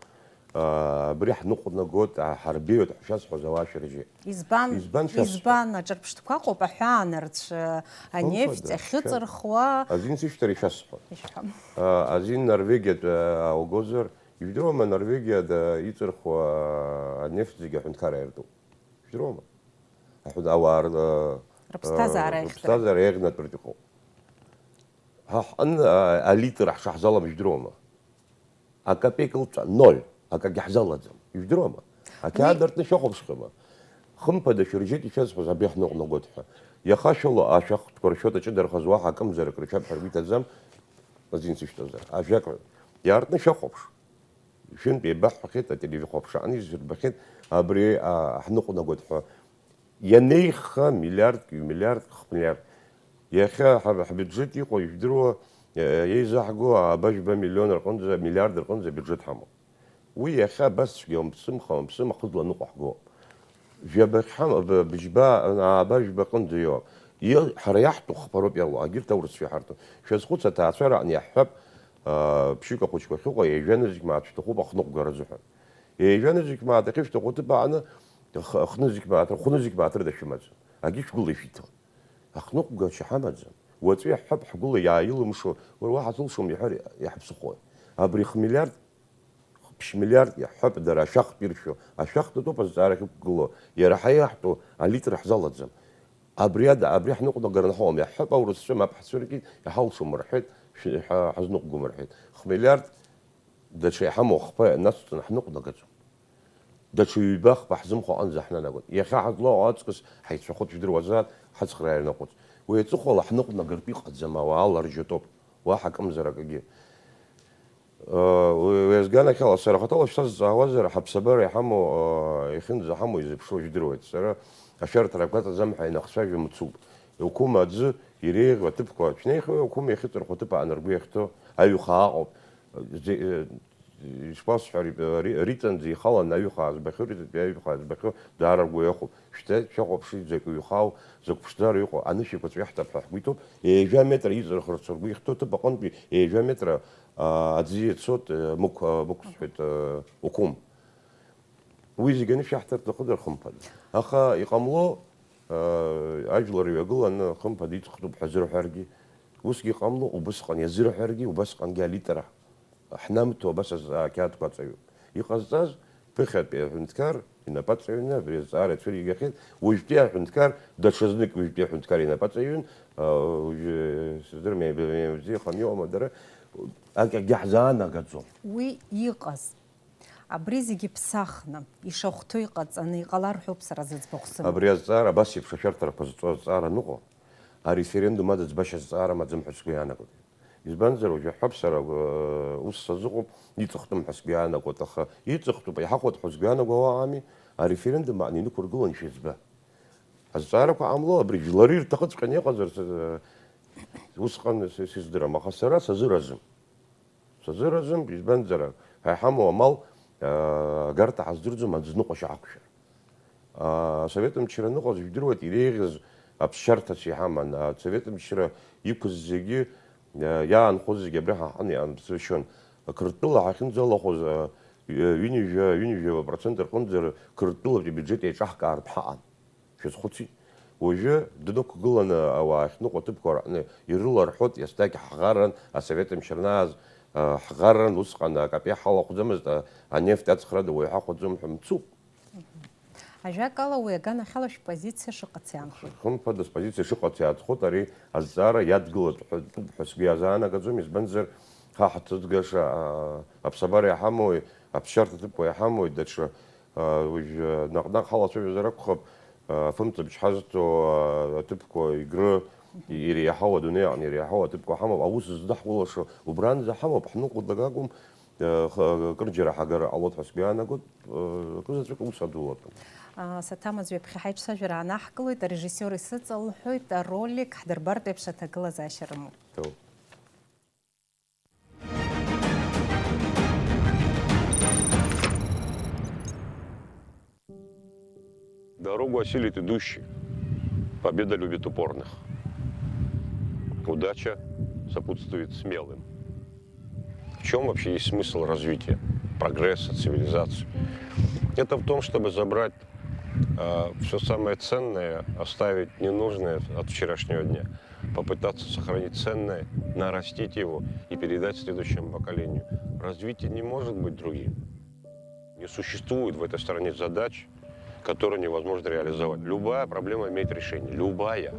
а, абри ҳныҟәнагоит, а, ҳарбеиоит ҳәа шәазҳәоз ауаа шәыржьеит. Избан, Избан шәасҳәо? Избан аҿырԥштәқәа ыҟоуп, аҳәаанырцә, анефть Хымԥада, ахьыҵырхуа. Азин сышьҭара ишәасҳәо. Ишәҳәа. А, азин Норвегиатә, а, угозар, ижәдыруама, Норвегиада иҵырхуа, а, анефть зегьы аҳәынҭқарра иртәуп. Ижәдыруама? Аҳәын-, ауаа р-, Рыԥсҭазаара а, еиӷьтәра. Рыԥсҭазаара еиӷьнатәыртә иҟоуп. Ҳа ҳҟны, а, алитр ҳшаҳзалам, ижәдыруама? Акапеик лҵәа, ноль, акагьы ҳзалаӡам. Ижәдыруама? Уи Ақьаад артны шәахәаԥшхьоума? Хымԥада шәыржьеит ишәазҳәоз абри ҳныҟәнагоит ҳәа. Иаха шәыло ашәахтәқәа ршәоит аҷыдарахаз, уаҳа акымзарак ршәап ҳәа ргәы иҭаӡам, азин сышәҭозар. Ажәак иаартны шәахәаԥш. Шәынтә еибаҳҳәахьеит, ателевизор хәаԥшаан ишәырбахьеит, абри, а, ҳныҟәнагоит ҳәа. Ианеиха миллиардк, ҩ-миллиардк, хә-миллиард. Иахьа ҳа-, ҳбиуџьет иҟоу, ижәдыруа, е-, еизаҳго ааба-жәба миллион рҟынӡа, миллиард рҟынӡа абиуџьет ҳамоуп. Уи иахьа абас цәгьа умԥсым, ха умԥсым, ахызла ныҟәаҳго. Жәаба хьам-, б-, быжьба, ааба-жәба рҟынӡа иоуп. Иа-, ҳара иаҳтәу хԥароуп иалоу, агьырҭ аурысцәа иҳарҭо. Шәазхәыц, аҭаацәара аҟны иаҳҳәап, аа, ԥшьҩык ахәыҷқәа ахьыҟоу, ҩажәа нызқь мааҭ шәҭахуп ахныҟәгара азыҳәан. Ҩажәа нызқь мааҭ ахьышәҭаху аҭыԥ аҟны х-, хә-нызқь мааҭ, хә-нызқь мааҭ рыда шәымаӡам. Агьи шәгәыла ишәиҭон. Ахныҟәгашьа ҳамаӡам. Уаҵәы иаҳҳәап, ҳгәыла иааилымшо, уара уаҳа зылшом иҳәар иаҳԥсыхәои? Абри хә-миллиард, ԥшь-миллиард иаҳҳәап, дара ашәахтә иршәо. Ашәахтә атәоуп азҵаара ахьықәгылоу. Иара ҳа иаҳтәу алитр ҳзалаӡам. Абри ада, абри ҳныҟәнагараны ҳауам. Иаҳҳәап, аурысцәа мап ҳцәыркит, иҳалшом рҳәеит, шәи-, ҳа-, ҳазныҟәгом рҳәеит. Хә-миллиард даҽа иҳамоу ахԥа нацҵаны ҳныҟәнагаӡом. Даҽа ҩба-хԥа ҳзымхо аҟынӡа ҳнанагоит. Иахьа ҳазлоу аҵкыс ҳаицәахоит, жәдыруазааит, ҳацхраара ианаҟәыҵ. Уи аҵыхәала ҳныҟәнагартә иҟаӡам, ауаа аларжьатәуп. Уаҳа акымзар акгьы. Уи, уи азганахьала, сара хаҭала шәсазҵаауазар, ҳаԥсабара иҳамоу, иахьынӡаҳамоу изыԥшуа жәдыруеит. Сара ашәарҭара агәаҵаӡам ҳәа инахцәажәо мцуп. Иуқәума аӡы иреиӷьу аҭыԥқәа шәнеихьоу, иуқәума иахьыҵырхуа аҭыԥ аан ргәы иахьҭоу, аҩхаа аҟоуп. Ишԥасҳәари, ри-, риҵанӡа ихалан аҩхаа збахьоу, ритатәи аҩхаа збахьоу даара ргәы иахәап. Шәҭ-, шәахәаԥши, закә ҩхау, закә ԥшӡару иҟоу, анышә еиқәаҵәа иаҳҭап ҳәа ҳгәы иҭоуп, ҩажәа метра иҵырхырц ргәы ихҭоу аҭыԥ аҟынтәи ҩажәа метра, аа, аӡы иацоит, мықә, мықә сҳәеит, уқәым. Уи зегьы анышә иаҳҭартә ахыдырхымԥада. Аха иҟамло, аа, ажәлар ҩагыланы, хымԥада, иҵхтәуп ҳәа зырҳәаргьы, усгьы иҟамло, убысҟан иазырҳәаргьы, убасҟангьы алитра ҳнамҭо абас азы ақьаадқәа аҵаҩуп. Иҟазҵаз, ԥыхьатәи аҳәынҭқар инапаҵаҩны абри азҵаара ицәыригахьеит, уажәтәи аҳәынҭқар, даҽазнык уажәтәи аҳәынҭқар инапаҵаҩын, а, уажәы, сыздырам, еиб-, еибзиаханы иҟоума дара, акгьы ҳзаанагаӡом. Уи иҟаз. Абри зегьы ԥсахны, ишахәҭоу иҟаҵаны иҟалар ҳәоуп сара зыӡбахә сымоу. Абри азҵаара, абас еиԥш ашәарҭарақәа зҵо азҵаара аныҟоу, ареферендум ада ӡбашьа зҵаара амаӡам ҳәа сгәы иаанагоит. Избанзар, уажә иаҳҳәап, сара, э, ус сазыҟоуп, иҵыхтәым ҳәа сгәы иаанагоит, аха иҵыхтәуп, иҳахәоит ҳәа сгәы иаанагоу ауаа ами, ареферендум аҟны инықәыргыланы ишәыӡба. Азҵаарақәа ҟамло, абри жәлар ирҭахыҵәҟьаны иҟазар, с-, э, усҟан с-, сыздырам, аха сара сазыразым. Сазыразым, избанзар, ҳа иҳамоу амал, аа, агарҭа ҳаздырӡом, аӡныҟәашьа ҳақәшәар. Аа, асовет мчра аныҟаз, жәдыруеит, иреиӷьыз аԥсшьарҭацәа иҳаман. Асовет мчра иқәыз зегьы, аа, иаанхоз зегьы абра ҳаҟан иаанԥсыршьон. Қырҭтәыла ҳахьынӡалахәыз, аа, ҩ-, ҩынҩажәа, ҩынҩажәа процент рҟынӡа Қырҭтәылатәи абиуџьет еиҿаҳкаартә ҳаҟан. шәазхәыцит. Уажәы днықәгыланы ауаа ахьныҟәо аҭыԥқәа рҟны ирыларҳәоит, иаснагь ҳӷарран, асовет мчы рнааз, а, ҳӷарран, усҟан акапеи ҳалахәӡамызт, а, анефть аҵхрада уаҩ ҳахәаӡом ҳәа мцуп. Ажәакала, уи аганахьала шәпозициа шыҟац иаанхоит. Хымԥада, спозициа шыҟац иаанхоит, ари азҵаара иадгылатәуп ҳәа, ҳәа сгәы иаазаанагаӡом, избанзар, ҳа ҳҭыҵгаша, а, аԥсабара иаҳамои, аԥсшьарҭа ҭыԥқәа иаҳамои, даҽа, а, уажә, а, наҟ-наҟ ҳалацәажәозар акәхап, а, афымцамч ҳазҭо, а, аҭыԥқәа Егры, иреиҳау, адунеи аҟны иреиҳау аҭыԥқәа ҳамоуп, аус здаҳулаша убранӡа ҳамоуп, ҳныҟәоит акакәым, а, х-, акырџьара ҳагара ҟалоит ҳәа сгәы иаанагоит, а, акызаҵәык аус адулатәуп. А, саҭамыз ҩаԥхьа ҳаиҿцәажәара аанаҳкылоит, арежиссиор исыҵалҳәоит, аролик ҳдырбартә еиԥш аҭагылазаашьа рымоуп. Ҭоуп. Дорогу осилит идущий. Победа любит упорных. Удача сопутствует смелым. В чем вообще есть смысл развития, прогресса, цивилизации? Это в том, чтобы забрать, а, всё самое ценное, оставить ненужное от вчерашнего дня, попытаться сохранить ценное, нарастить его и передать следующему поколению. Развитие не может быть другим. Не существует в этой стране задач, которые невозможно реализовать. Любая проблема имеет решение. Любая.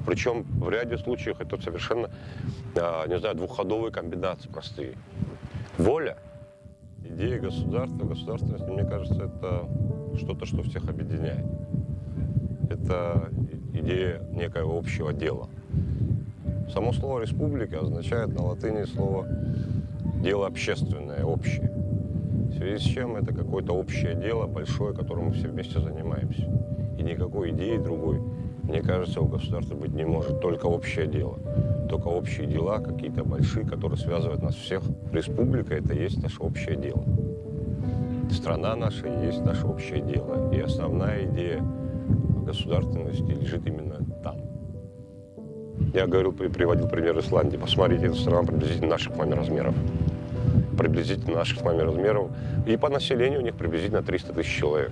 Причём в ряде случаев это совершенно, а, не знаю, двухходовые комбинации простые. Воля, идея государства, государственности, мне кажется, это что-то, что всех объединяет. Это и-, идея некоего общего дела. Само слово «республика» означает на латыни слово «дело общественное, общее». В связи с чем это какое-то общее дело, большое, которым мы все вместе занимаемся. И никакой идеи другой, мне кажется, у государства быть не может. Только общее дело. Только общие дела, какие-то большие, которые связывают нас всех. Республика — это есть наше общее дело. Страна наша есть наше общее дело. И основная идея государственности лежит именно там. Я говорил, при-, приводил пример Исландии. Посмотрите, эта страна приблизительно наших с вами размеров. Приблизительно наших с вами размеров. И по населению у них приблизительно триста тысяч человек.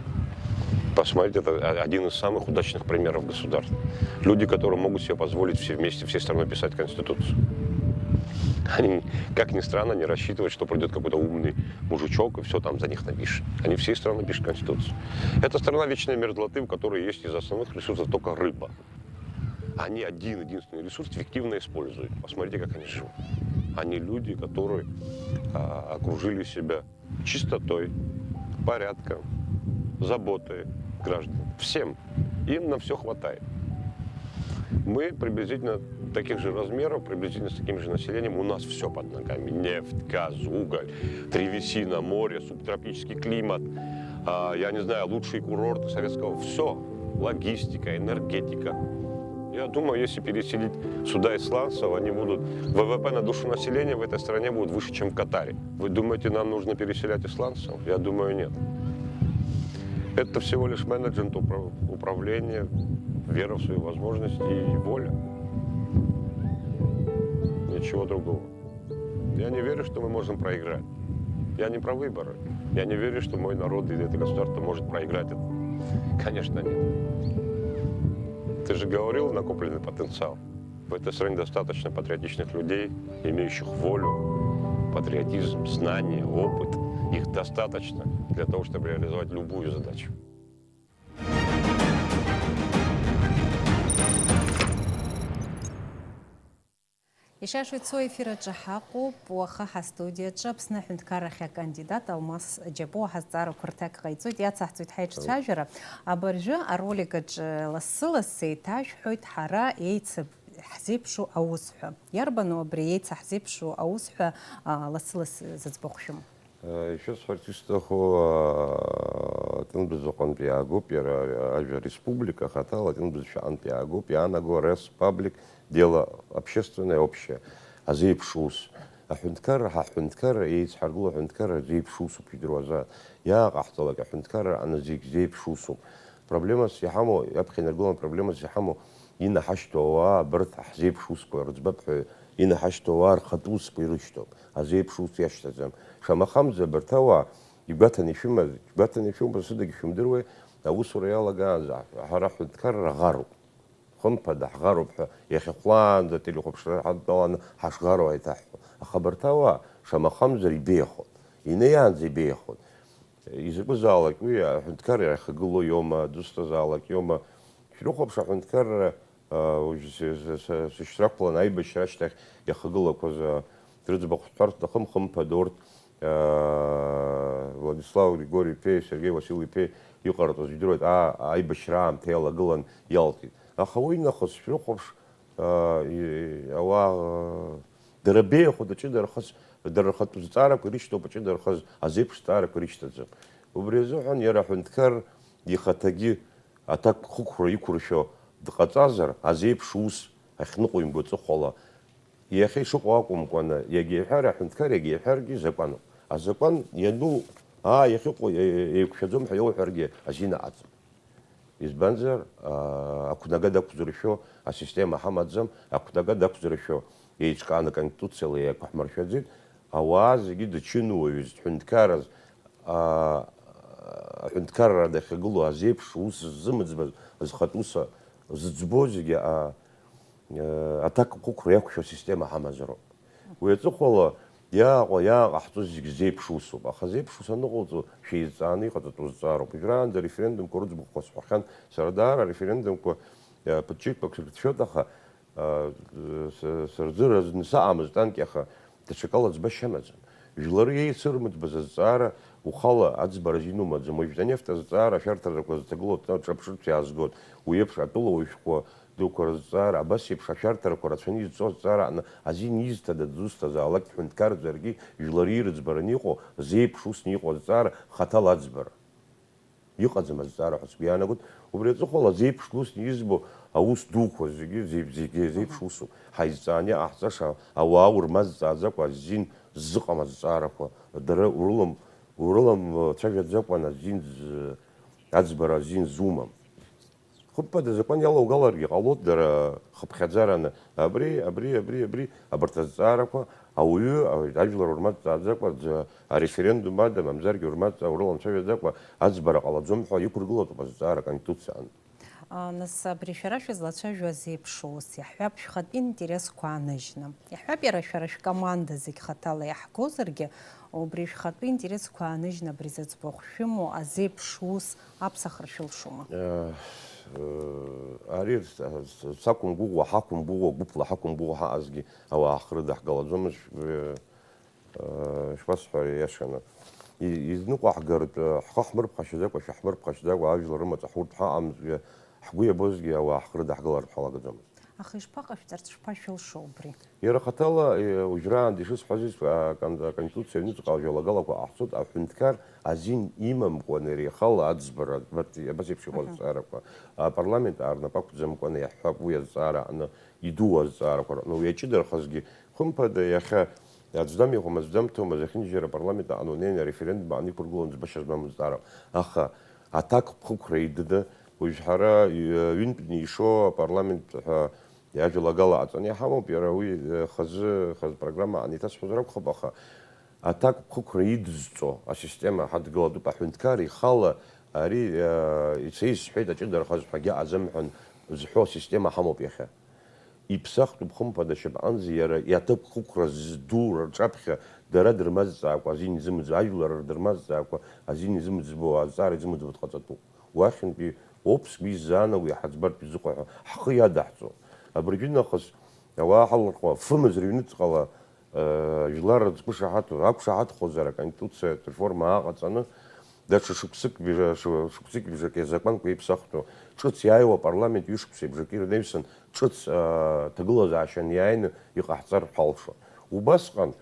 Посмотрите, это о-, один из самых удачных примеров государств. Люди, которые могут себе позволить все вместе, всей страной писать конституцию. Они, как ни странно, не рассчитывают, что придёт какой-то умный мужичок и всё там за них напишет. Они всей страной пишут конституцию. Это страна вечной мерзлоты, у которой есть из основных ресурсов только рыба. Они один единственный ресурс фиктивно используют. Посмотрите, как они живут. Они люди, которые, а, окружили себя чистотой, порядком, заботой граждан. Всем. Им на всё хватает. Мы приблизительно таких же размеров, приблизительно с таким же населением. У нас всё под ногами. Нефть, газ, уголь, древесина, море, субтропический климат, а, я не знаю, лучшие курорты советского. Всё. Логистика, энергетика. Я думаю, если переселить сюда исландцев, они будут, В В П на душу населения в этой стране будет выше, чем в Катаре. Вы думаете, нам нужно переселять исландцев? Я думаю, нет. Это всего лишь менеджмент, упра-, управление, вера в свои возможности и воля. Ничего другого. Я не верю, что мы можем проиграть. Я не про выборы. Я не верю, что мой народ и это государство может проиграть это. Конечно, нет. Ты же говорил, накопленный потенциал. В этой стране достаточно патриотичных людей, имеющих волю, патриотизм, знания, опыт. Их достаточно для того, чтобы реализовать любую задачу. Ишиашоу ицо, ефир аҿы ҳаҟоуп. Уаха ҳастудиаҿы Аԥсны аҳәынҭқаррахь акандидат Алмас Џьапуа ҳазҵаарақәа рҭак ҟаиҵоит, иацаҳҵоит ҳаиҿцәажәара. Абыржәы аролик аҿы лассы-лассы еиҭашәҳәоит ҳара еицыб-, ҳзеиԥшу аус ҳәа. Иарбану абри еицаҳзеиԥшу аус ҳәа, а, лассы-лассы зыӡбахә шәымоу? Ишәысҳәарц исҭаху, а, Тынбыз аҟынтә иаагоуп иара, а, ажәа республика хаҭала, Тынбыз шәаҟынтә иаагоуп, иаанаго респаблик, дело общественное, общее, азеиԥш ус. Аҳәынҭқарра, ҳаҳәынҭқарра, еицҳаргыло аҳәынҭқарра азеиԥш усуп, ижәдыруазааит. Иааҟаҳҵалак аҳәынҭқарра аҟны зегь зеиԥш усуп. Проблемас иҳамоу, иаԥхьа инаргыланы проблемас иҳамоу, инаҳашьҭоу ауаа абарҭ ҳзеиԥш усқәа рыӡбап ҳәа инаҳашьҭоу ауаа рхатә усқәа ирышьҭоуп. Азеиԥш ус иашьҭаӡам. Шамахамзар, абарҭ ауаа игәаҭаны ишәымаз, игәаҭаны ишәымаз сыдагь шәымдыруеи, аусура иалагаанӡа ҳара ҳҳәынҭқарра ӷаруп. Хымԥада, ҳӷаруп ҳәа, иахьа хәлаанӡа ателехәаԥшра ҳадтәаланы ҳашӷароу аиҭаҳҳәо. Аха абарҭ ауаа, шамахамзар, ибеиахоит. Инеиаанӡа ибеиахоит. Изакәызаалак уи аҳәынҭқарра иахагылоу иоума, дызусҭазаалак иоума, шәрыхәаԥш аҳәынҭқарра, а, уажә сы-, сы-, сы-, сышьҭрақәлан аибашьра ашьҭахь иахагылақәаз, а, рыӡбахә сҳәар сҭахым, хымԥада урҭ, а, Владислав Григорий-иԥеи Сергеи Васил-иԥеи иҟарҵоз ижәдыруеит, аа, аибашьра аамҭа иалагылан иалҵит. Аха уи нахыс шәрыхәаԥш, аа, и-, ауаа, дара беиахоит аҷыдарахаз, дара рхатә зҵаарақәа ирышьҭоуп аҷыдарахаз, азеиԥш зҵаарақәа ирышьҭаӡам. Убри азыҳәан иара аҳәынҭқар ихаҭагьы аҭакԥхықәра иқәыршәо дҟаҵазар, азеиԥш ус ахьныҟәимго аҵыхәала, иахьа ишыҟоу акәымкәаны, иагьа иҳәар аҳәынҭқар, иагьа иҳәаргьы закәаноуп. Азакәан иану, аа, иахьыҟоу е-, еиқәшәаӡом ҳәа иоуҳәаргьы азин аҟаҵам. Избанзар, аа, ақәнага дақәзыршәо асистема ҳамаӡам, ақәнага дақәзыршәо еиҿкааны аконституциала еиқәҳмыршәаӡеит, ауаа зегьы дычынуаҩыз, дҳәынҭқараз, аа, аҳәынҭқарра дахьагылоу азеиԥш ус ззымыӡбаз, зхатә ус зыӡбо зегьы, аа, аҭакԥхықәра иақәшәо асистема ҳамазароуп. Уи аҵыхәала иааҟа, иааҟаҳҵо зегь зеиԥш усуп. Аха зеиԥш ус аныҟауҵо шәеизҵааны иҟаҵатәу зҵаароуп. Уажәраанӡа ареферендумқәа рыӡбахәқәа сҳәахьан, сара даара ареферендумқәа, а, ԥыҭчеиқәак срыцәшәоит, аха, а, с-, сырзыразны саҟамызт анкьа, аха даҽакала ӡбашьа амаӡам. Жәлар еицырмыӡбаз азҵаара ухала аӡбара азин умаӡам. Уажәтәи анефт азҵаара ашәарҭарақәа зҭагылоу аҿаԥшыртә иаазгоит. Уи еиԥш атәылауаҩ шәҟәы дуқәа рызҵаара, абас еиԥш ашәарҭарақәа рацәаны изҵо азҵаара аҟны азин изҭада дызусҭазаалак ҳәынҭқарӡаргьы, жәлар ирыӡбараны иҟоу, зеиԥш усны иҟоу азҵаара хаҭала аӡбара. Иҟаӡам азҵаара ҳәа сгәы иаанагоит. Убри аҵыхәала зеиԥш усны избо аус дуқәа зегьы, зегь-, зегьы зеиԥш усуп. Ҳаизҵааны иҟаҳҵаша ауаа урмазҵааӡакәа азин ззыҟам азҵаарақәа, дара урылам-, урыламцәажәаӡакәан азин з-, аӡбара азин зумам. Хымԥада, азакәан иалоугаларгьы ҟалоит, дара хыԥхьаӡараны, абри, абри, абри, абри, абарҭ азҵаарақәа ауаҩы, ажәлар урмазҵааӡакәа, аӡә ареферендум ада, мамзаргьы урмазҵаа, урыламцәажәаӡакәа аӡбара ҟалаӡом ҳәа иқәыргылатәуп азҵаара Аконституциа аҟны. А, нас, абри шәара шәызлацәажәо азеиԥш ус, иаҳҳәап, шәхатәи интересқәа ааныжьны. Иаҳҳәап, иара шәара шәкоманда зегь хаҭала иаҳгозаргьы, убри шәхатәи интересқәа ааныжьны абри зыӡбахә шәымоу азеиԥш ус аԥсахра шәылшома? Э, э, ари с-, с-, сақәымгәыӷуа, ҳақәымгәыӷуа, гәыԥла ҳақәымгәыӷуа ҳаҟазгьы ауаа ҳхы рыдаҳгалаӡомызт, э, э, шәбасҳәар иашаны. И-, изныҟәаҳгартә, э, ҳхы ҳмырԥхашьаӡакәа, шәаҳмырԥхашьаӡакәа, ажәлар рымаҵ ҳурҭ ҳаҟамзҭгьы, ҳгәы иабозҭгьы ауаа ҳхы рыдаҳгалартә ҳалагаӡомызт. Аха ишԥаҟашәҵарц, шԥашәылшо убри? Иара хаҭала, е, уажәраанӡа ишысҳәаз еиԥш, акон-, аконституциа аҩныҵҟала ажәалагалақәа ҟаҳҵоит, аҳәынҭқар азин имамкәан иара ихала аӡбара, абарҭ, абас еиԥш иҟоу Мгм. азҵаарақәа, апарламент аарнапы ақәӡамкәан иаҳҳәап уи азҵаара аҟны идуу азҵаарақәа рҟны уи аҷыдарахазгьы, хымԥада, иахьа аӡә дамихуама, аӡә дамҭоума, зехьынџьара апарламент аҟны унеины ареферендум аҟны иқәыргыланы ӡбашьа змам азҵаарам. Аха аҭакԥхықәра идыды, уажә ҳара, ҩ-, ҩынтәны ишоу апарламент ҳәа Иажәалагала ҟаҵаны иҳамоуп, иара уи, э, хазы, хазы программа аниҭасҳәозар акәхап, аха аҭакԥхықәра идызҵо асистема ҳадгылатәуп, аҳәынҭқар ихала ари, э, ица исҳәеит, аҷыдарахаз ҳәагьы аҟаӡам ҳәа зҳәо асистема ҳамоуп иахьа. Иԥсахтәуп хымԥада шьапҟынӡа иара иаҭакԥхықәра зду рҿаԥхьа дара дырмазҵаакәа азин изымӡо, ажәлар рдырмазҵаакәа азин изымӡбо, азҵаара изымӡбо дҟаҵатәуп. Уахьынтәи оуп сгәы иззаанаго иҳаӡбартә изыҟоу ҳәа ҳхы иадаҳҵо. Абыржәы нахыс ауаа ҳалырхуа, фымз рыҩныҵҟала, э, жәлар рзы қәышаҳаҭу, ақәшаҳаҭхозар, аконституциатә реформа ааҟаҵаны, даҽа шықәсык бжа-, шы-, шықәсык бжаки азакәанқәа еиԥсахтәу, ҿыц иааиуа апарламент ҩышықәсеи бжаки рнаҩсан ҿыц, э, ҭагылазаашьа аниааины иҟаҳҵар ҳәа алшо. Убасҟан,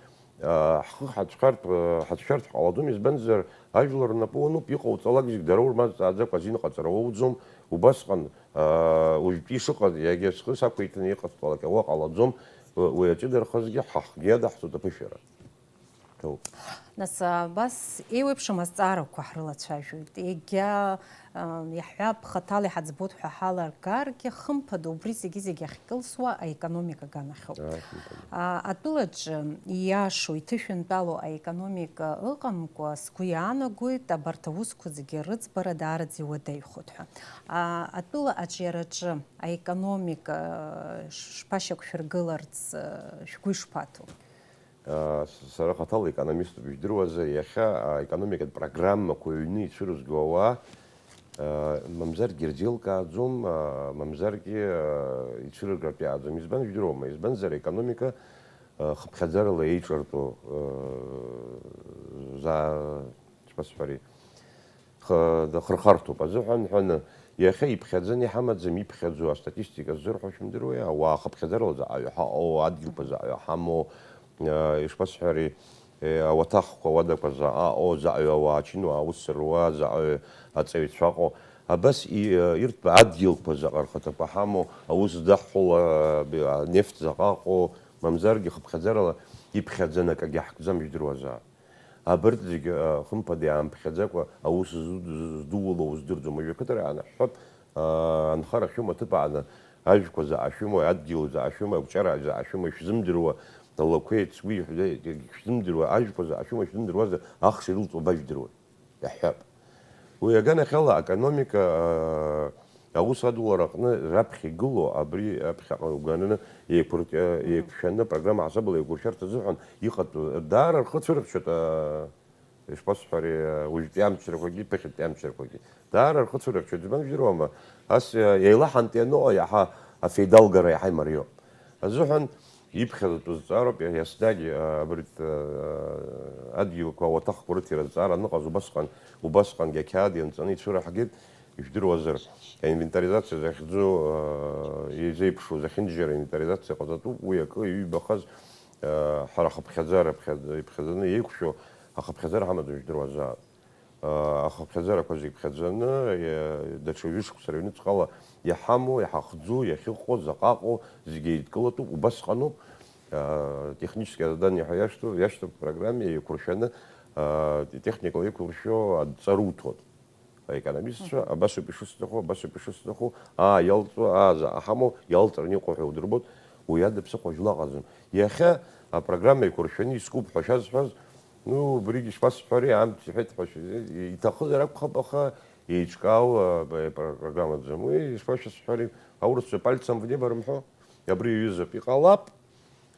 Ҳхы ҳацәхартә, ҳацәшәартә ҳҟалаӡом, избанзар, ажәлар рнапы уануп, иҟауҵалак зегь дара урмазҵааӡакәа азин ҟаҵара уоуӡом, убасҟан, уажәтәи ишыҟаз, иагьа схы сақәиҭны иҟасҵалак ауа ҟалаӡом, уи аҷыдарахазгьы ҳа ҳхгьы иадаҳҵоит аԥышәара. ҭоуп. Нас абас еиуеиԥшым азҵаарақәа ҳрылацәажәоит. Егьа, а, иаҳҳәап, хаҭала иҳаӡбоит ҳәа ҳаларгаргьы, хымԥада убри зегьы-зегь ахькылсуа аекономика аганахьоуп. Ааи, хымԥада. А, атәылаҿы ииашоу, иҭышәынтәалоу аекономика ыҟамкәа, сгәы иаанагоит, абарҭ аусқәа зегьы рыӡбара даараӡа иуадаҩхоит ҳәа. А, атәыла аҿиараҿы аекономика, а, ш-, шԥашьақәшәыргыларц, а, шәгәы ишԥаҭоу? Сара хаҭала економиступ, ижәдыруазар, иахьа аекономикатә программақәа ҩны ицәырызго ауаа, мамзаргьы ирзеилкааӡом, мамзаргьы ицәырыргартә иааӡом. Избан, ижәдыруама? Избанзар, аекономика хыԥхьаӡарала еиҿартәу, заа, шԥасҳәари, хырхарҭоуп азыҳәан ҳәаны, иахьа иԥхьаӡаны иҳамаӡам, иԥхьаӡоу астатистика ззырҳәо шәымдыруеи, ауаа хыԥхьаӡарала заҟаҩы ҳаҟоу, адгьылқәа заҟаҩы ҳамоу, ишԥасҳәари, ауаҭахқәа, ауадақәа заҟа ыҟоу, заҟаҩы ауаа ачынуаа аус руа, заҟаҩы аҵаҩцәа ыҟоу, абас ирҭба адгьылқәа заҟа рхаҭақәа ҳамоу, аус здаҳҳәола, анефт заҟа ыҟоу, мамзаргьы хыԥхьаӡарала иԥхьаӡаны акагьы ҳкӡам, ижәдыруазаап. Абарҭ зегьы, хымԥада, иаамԥхьаӡакәа аус здуула уздырӡом. Уажәы ақыҭараанаҳәҳәап, анхара шәымоу аҭыԥ ааны, ажәқәа заҟа шәымоу, адгьыл заҟа шәымоу, акәҷара заҟа шәымоу шәзымдыруа, алақәеи ацгәи шәзымдыруа, ажәқәа заҟа шәымоу шәзымдыруазар, ахш ирылҵуа бажәдыруеит, иаҳҳәап. Уи аганахьала аекономика, аус адулара аҟны раԥхьа игылоу, абри аԥхьаҟа угананы еиқәыртә-, еиқәшәаны, программа ҳасабала еиқәыршәарц азыҳәан иҟатәу, даара рхы цәырҟьоит, ишԥасҳәари, уажәтәи амчрақәагьы, ԥыхьатәи амчрақәагьы. Даара рхы цәырҟьоит, избан, жәдыруама? Ас еилаҳантә ианыҟоу иаҳа афеидалгара иаҳа имариоуп. Азыҳәан иԥхьаӡатәу зҵаароуп, еснагь, абарҭ адгьылқәа, ауаҭахқәа рыҭира зҵаара аныҟаз убасҟан, убасҟангьы ақьаад ианҵаны ицәыраҳгеит, ижәдыруазар, аинвентаризациа захьӡу, еизеиԥшу, захьынџьара инвентаризациа ҟаҵатәуп, уи акы иҩбахаз, ҳара ахыԥхьаӡара ԥхьаӡ-, иԥхьаӡаны еиқәшәо ахыԥхьаӡара ҳамаӡам, ижәдыруазаап. Ахыԥхьаӡарақәа зегь ԥхьаӡаны, даҽа ҩышықәса рыҩныҵҟала иҳамоу, иҳахӡу, иахьыҟоу, заҟа ыҟоу, зегьы еидкылатәуп, убасҟаноуп, технические задания ҳәа иашьҭоу, иашьҭоуп апрограмма еиқәыршәаны, техникала еиқәыршәо адҵа руҭоит. Аекономистцәа, абасоуп ишысҭаху, абасоуп ишысҭаху, аа, иалҵуа, аа, заҟа ҳамоу, иалҵраны иҟоу ҳәа удырбоит, уи ада ԥсыхәа жәла ыҟаӡам. Иахьа апрограмма еиқәыршәаны искуп ҳәа шәазҳәаз, ну, убригьы шԥасҳәари, амц иҳәеит ҳәа шәа-, иҭахызар акәхап, аха еиҿкаау, а, б-, программаӡам. Уи шԥашәасҳәари, аурысцәа пальцем в небо рымҳәо, абри иҩызоуп, иҟалап,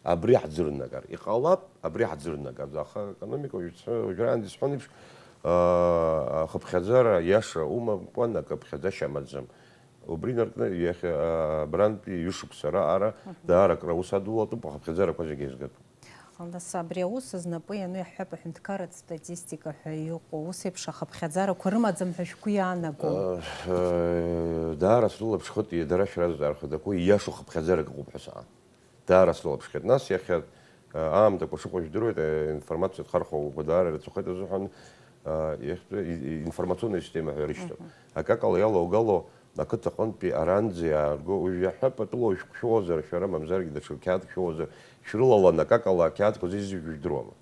абри ҳӡырнагар, иҟалап, абри ҳӡырнагар, аха аекономика уажәраанӡа исҳәон еиԥш, а, ахыԥхьаӡара иаша умамкәан акы ԥхьаӡашьа амаӡам. Убри инаркны иахьа, а, абрантәи ҩышықәса раҟара даара акыр аус адулатәуп, ахыԥхьаӡарақәа зегьы еизгатәуп. Нас абри аус знапы иану иаҳҳәап, аҳәынҭқарратә статистика ҳәа иҟоу, ус еиԥш ахыԥхьаӡарақәа рымаӡам ҳәа шәгәы иаанаго? Э, э, даара срылаԥшхеит, дара шәразҵаара хадақәа ииашоу хыԥхьаӡарак ыҟоуп ҳәа саҟан. Даара срылаԥшхеит. Нас иахьа, э, аамҭақәа шыҟоу жәдыруеит, э, информациатә хархәагақәа даара ирацәахеит азыҳәан, э, иахьтәы и-, и-, информационная система ҳәа ирышьҭоуп. Акакала иалоугало ақыҭа аҟынтәи аранӡа иаарго, уажә иаҳҳәап, атәылауаҩ шәыҟоузар, шәара мамзаргьы даҽа қьаадк шәыҟоузар, шәрылалан акакала ақьаадқәа зеизыжәго жәдыруама?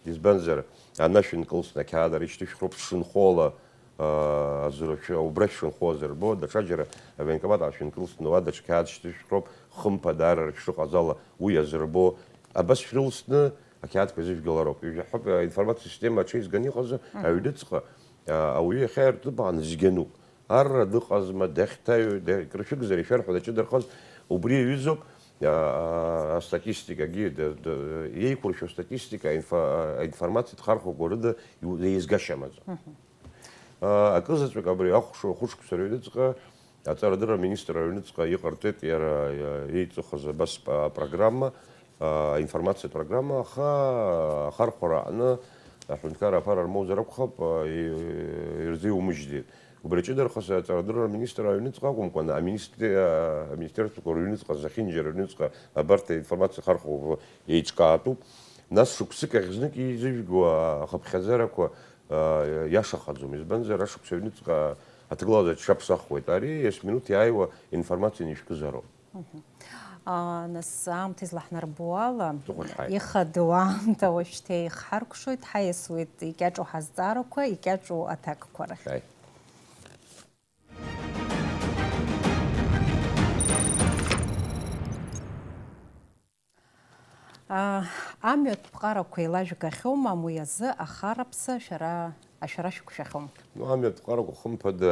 Избанзар, ана шәынкылсны ақьаад ара ишьҭышәхроуп сшынхола, аа, азыршәа, убра шәшынхо азырбо, даҽаџьара авоенкомат аашәынкылсны уа даҽа қьаад шьҭышәхроуп, хымԥада арра шәшыҟаз ала уи азырбо, абас шәрылсны ақьаадқәа зыжәгалароуп. Ижәаҳәоуп, аинформациатә система аҽеизганы иҟазар, аҩныҵҟа, аа, ауаҩы иахьа иртыԥаан зегьы ануп. Арра дыҟазма, дахьҭаҩу, да-, крышәыгзар ишәарҳәо даҷыдархаз, убри иаҩызоуп, а, а, астатистикагьы, да-, да-, еиқәыршәо астатистика, аинфо-, а, аинформациатә хархәақәа рыда иу-, еизгашьа амаӡам. Мгм. А, акызаҵәык абри ахәш-, ахәышықәса рыҩныҵҟа, аҵарадырра аминистр аҩныҵҟа иҟарҵеит иара, а, еиҵыхыз абас п-, апрограмма, а, аинформациатә программа, аха ахархәара аҟны аҳәынҭқарра аԥара рмоуӡар акәхап, а, и-, ирзеиумыжьӡеит. Убри аҷыдарахаз аҵарадырра аминистр аҩныҵҟа акәымкәан, аминистри-, а, аминистерствақәа рыҩныҵҟа, зехьынџьара рыҩныҵҟа абарҭ аинформациа хархәақәа еиҿкаатәуп. Нас шықәсык ахь знык еизыжәго ахыԥхьаӡарақәа, а, иашахаӡом. Избанзар, ашықәс аҩныҵҟа аҭагылазаашьа аԥсахуеит. Ари есминуҭ иааиуа информациа нишәкызароуп. Мгм. Нас аамҭа излаҳнарбо ала, Дыҟәышҳаит. Ихадоу аамҭа уажәшьҭа ихҳаркәшоит, ҳаиасуеит икьаҿу ҳазҵаарақәа, икьаҿу аҭакқәа рахь. Шәааи. Амҩатә ԥҟарақәа еилажәгахьоума, аму иазы ахараԥса шәара ашәара шәықәшәахьоума? Ну, амҩатә ԥҟарақәа, хымԥада,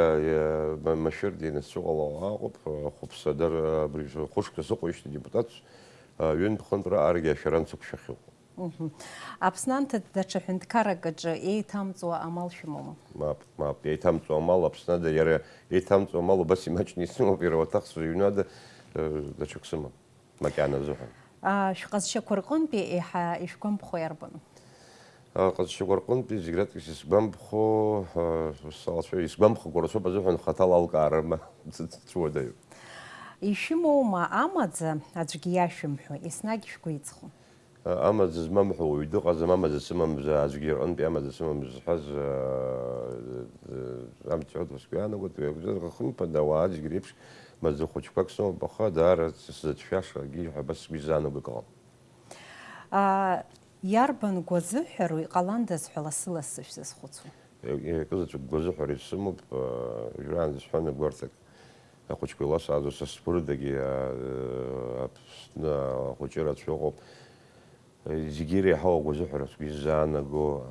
машәырк инасцәыҟало аҟоуп, хәыԥса дара абри хәышықәса сыҟоижьҭеи депутатс ҩынтә-хынтә раҟарагьы ашәара нсықәшәахьоуп. Аԥсны анҭыҵ даҽа ҳәынҭқаррак аҿы еиҭамҵуа амал шәымоума? Мап, мап, еиҭамҵуа амал Аԥсны ада, иара еиҭамҵуа амал убас имаҷны исымоуп, иара уаҭах сыҩны ада даҽак сымам, макьана азыҳәан. Шәҟазшьақәа рҟынтәи еиҳа ишәгәамԥхо иарбану? Аҟазшьақәа рҟынтәи зегь раҵкыс исгәамԥхо, ус салацәажәо, исгәамԥхакәа рацәоуп азыҳәан хаҭала алкаара ма цуадаҩуп. Ишәымоума амаӡа, аӡәгьы иашәымҳәо, еснагь шәгәы иҵхо? Амаӡа змам ҳәа уаҩ дыҟаӡам, амаӡа сымамзар, аӡәгьы рҟынтәи амаӡа сымамзар зҳәаз, амцҳәоит ҳәа сгәы иаанагоит, уи акәзар, хымԥада, ауаа аӡәгьы реиԥш маӡа хәыҷқәак сымоуп, аха даара сзыцәшәаша акгьы ҳәа абас сгәы изаанагоу акы ыҟам. Иарбан гәазыҳәароу иҟаландаз ҳәа лассы-лассы шәзызхәыцуа? Акызаҵәык гәазыҳәара исымоуп, уажәраанӡа исҳәан, агәарҭак ахәыҷқәа иласааӡо, са сгәырдагьы, Аԥсны ахәыҷы рацәа ыҟоуп. Зегьы иреиҳау агәазыҳәара сгәы иззаанаго,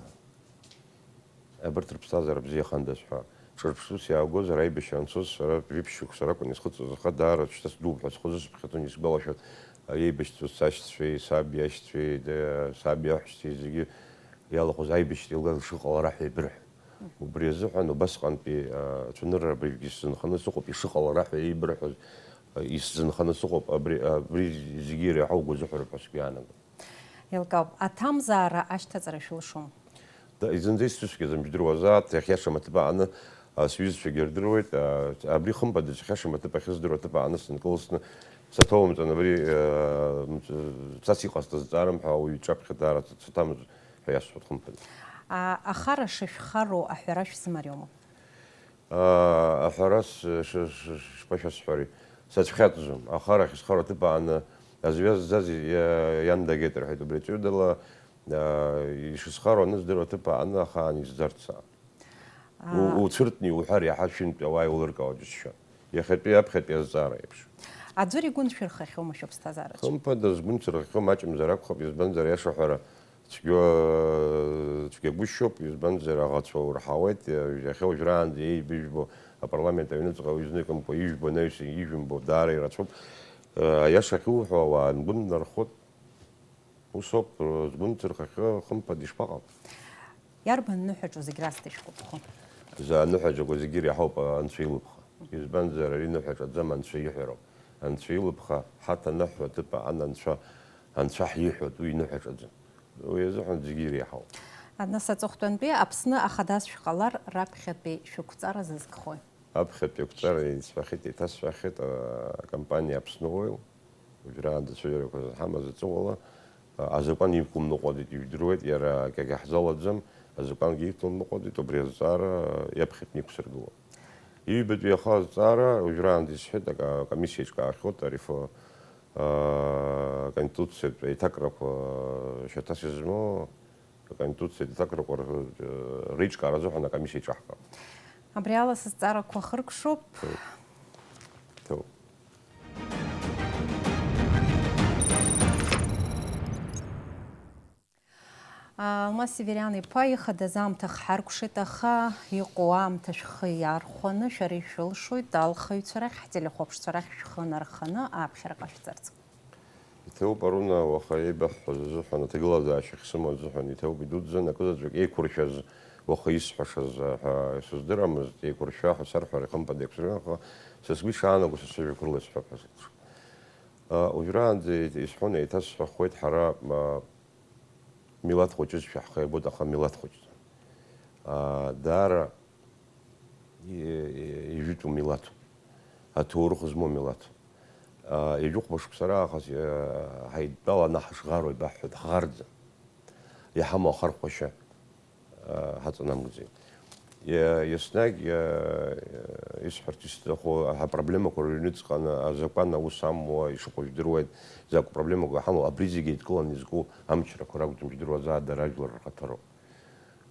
абарҭ рыԥсҭазаара бзиахандаз ҳәа. Ҿырԥштәыс иаагозар, аибашьра анцоз, сара жәиԥшь шықәса ракәын исхыҵуаз, аха даара шьҭа сдууп ҳәа схы зысыԥхьаӡон, исгәалашәоит, аибашьцәа сашьцәеи, саб иашьцәеи, саб иаҳәшьцәеи зегьы иалахәыз аибашьра еилган шыҟалара ҳәа еибырҳәон. Убри азыҳәан убасҟантәи ацәанырра абригьы сзынханы сыҟоуп, ишыҟалара ҳәа еибырҳәоз, исзынханы сыҟоуп, абри, абри зегьы иреиҳау гәазыҳәароуп ҳәа сгәы иаанагоит. Еилкаауп, аҭамзаара ашьҭаҵара шәылшом? Да, зынӡа исцәыцәгьаӡам, ижәдыруазааит, иахьиашам аҭыԥ аҟны, а, сҩызцәагьы рдыруеит, а, абри хымԥада, иахьиашам аҭыԥ ахьыздыруа аҭыԥ аҟны сынкылсны, саҭоумҵан, абри, а, мц-, цас иҟасҵаз ҵаарым ҳәа ауаҩ иҿаԥхьа даара ц-, саҭамыз ҳәа иасҳәоит хымԥада. А, ахара шышәхароу аҳәара шәзымариоума? Аа, аҳәара с-, ш-, ш-, шԥашәасҳәари, сацәхьаҵӡом. Ахара ахьысхароу аҭыԥ ааны, азҩа зӡаз иа-, иан дагеит рҳәеит, убри аҵәыҩдала, аа, ишысхароу аныздыруа аҭыԥ ааны ахаан исзарца. Аа. У-, уцәыртны иуҳәар иаҳа шәынтәи ауаа еилыркаауа џьысшьон. Иахьатәи аԥхьатәи азҵаара еиԥш. Аӡәыр игәы ншәырхахьоума шәыԥсҭазаараҿы? Хымԥада, згәы нцәырхахьоу маҷымзар акәхап, избанзар, аиаша ҳәара, цәгьа, цәгьагәышьоуп, избанзар, аӷацәа урҳауеит, иахьа уажәраанӡа еибыжәбо апарламент аҩныҵҟа уи зныкымкәа ижәбо, анаҩс ижәымбо даара ирацәоуп. Аиаша ахьуҳәо ауаа мгәы ннархоит. Усоуп, згәы нцәырхахьоу, хымԥада, ишԥаҟалеи? Иарбан ныҳәаҿоу зегь раасҭа ишәгәаԥхо? Изааныҳәаҿақәоу зегьы иреиҳауп Анцәа илыԥха. Избанзар, ари ныҳәаҿаӡам, Анцәа иҳәароуп. Анцәа илыԥха ҳаҭаныҳәо аҭыԥ аҟан Анцәа, Анцәа ҳиҳәоит, уи иныҳәаҿаӡам. Уи азыҳәан зегьы иреиҳауп. Нас аҵыхәтәантәи Аԥсны ахадас шәҟалар раԥхьатәи шәықәҵара зызкхои? Аԥхьатәи ақәҵара исҳәахьеит, еиҭасҳәахьеит, акомпаниа Аԥсны Оил. Уажәраанӡа ацәажәарақәа зҳамаз аҵыхәала, а, азакәан иқәымныҟәаӡеит, ижәдыруеит, иара акгьы ҳзалаӡам, азакәангьы иқәымныҟәаӡеит, убри азҵаара иаԥхьатәны иқәсыргылоит. Ҩбатәи иаха азҵаара уажәраанӡа исҳәеит, ак-, акомиссиа еиҿкаахьоуп, арефо-, а, аконституциатә еиҭакрақәа шьаҭас измоу, аконституциатә еиҭакрақәа р-, реиҿкаара азыҳәан акомиссиа еиҿаҳкаауп. Абри ала сызҵаарақәа хыркәшоуп. Ҭоуп. Алмас Севериан-иԥа ихадаз аамҭа хҳаркәшеит, аха иҟоу аамҭа шәхы иархәаны шәара ишәылшоит алхаҩцәа рахь, ҳтелехәаԥшцәа рахь шәхы нарханы ааԥхьара ҟашәҵарц. Иҭабуп, Аруна, уаха еибаҳҳәаз азыҳәан, аҭагылазаашьа ахьсымоу азыҳәан иҭабуп, идуӡӡан, акызаҵәык еиқәыршәаз, уаха исҳәашаз ҳәа сыздырамызт, еиқәыршәа ҳәа сарҳәар ихымԥада еиқәсырган, аха са сгәы ишаанаго са сыжәҩақәа рыла исҳәап ҳәа сыҟоуп. Уажәраанӡа исҳәон, еиҭасҳәахуеит, ҳара, а, милаҭ хәыҷызшәа ҳхы иабоит, аха милаҭ хәыҷӡам. А, даара и-, и-, ижәытәу милаҭуп. Аҭоурых змоу милаҭуп. А, ҩажәи хәба шықәса раахыс, а, ҳаидтәаланы ҳашӷаруа ибаҳҳәоит, ҳӷарӡам. Иҳамоу ахархәашьа, а, ҳаҵанамгӡеит. Иа-, еснагь, иа-, исҳәарц исҭаху, апроблемақәа рыҩныҵҟаны азакәан аус амуа ишыҟоу жәдыруеит, закә проблемақәа ҳамоу, абри зегьы еидкыланы изку амчрақәа ракәӡам, жәдыруазаат дара ажәлар рхаҭароуп.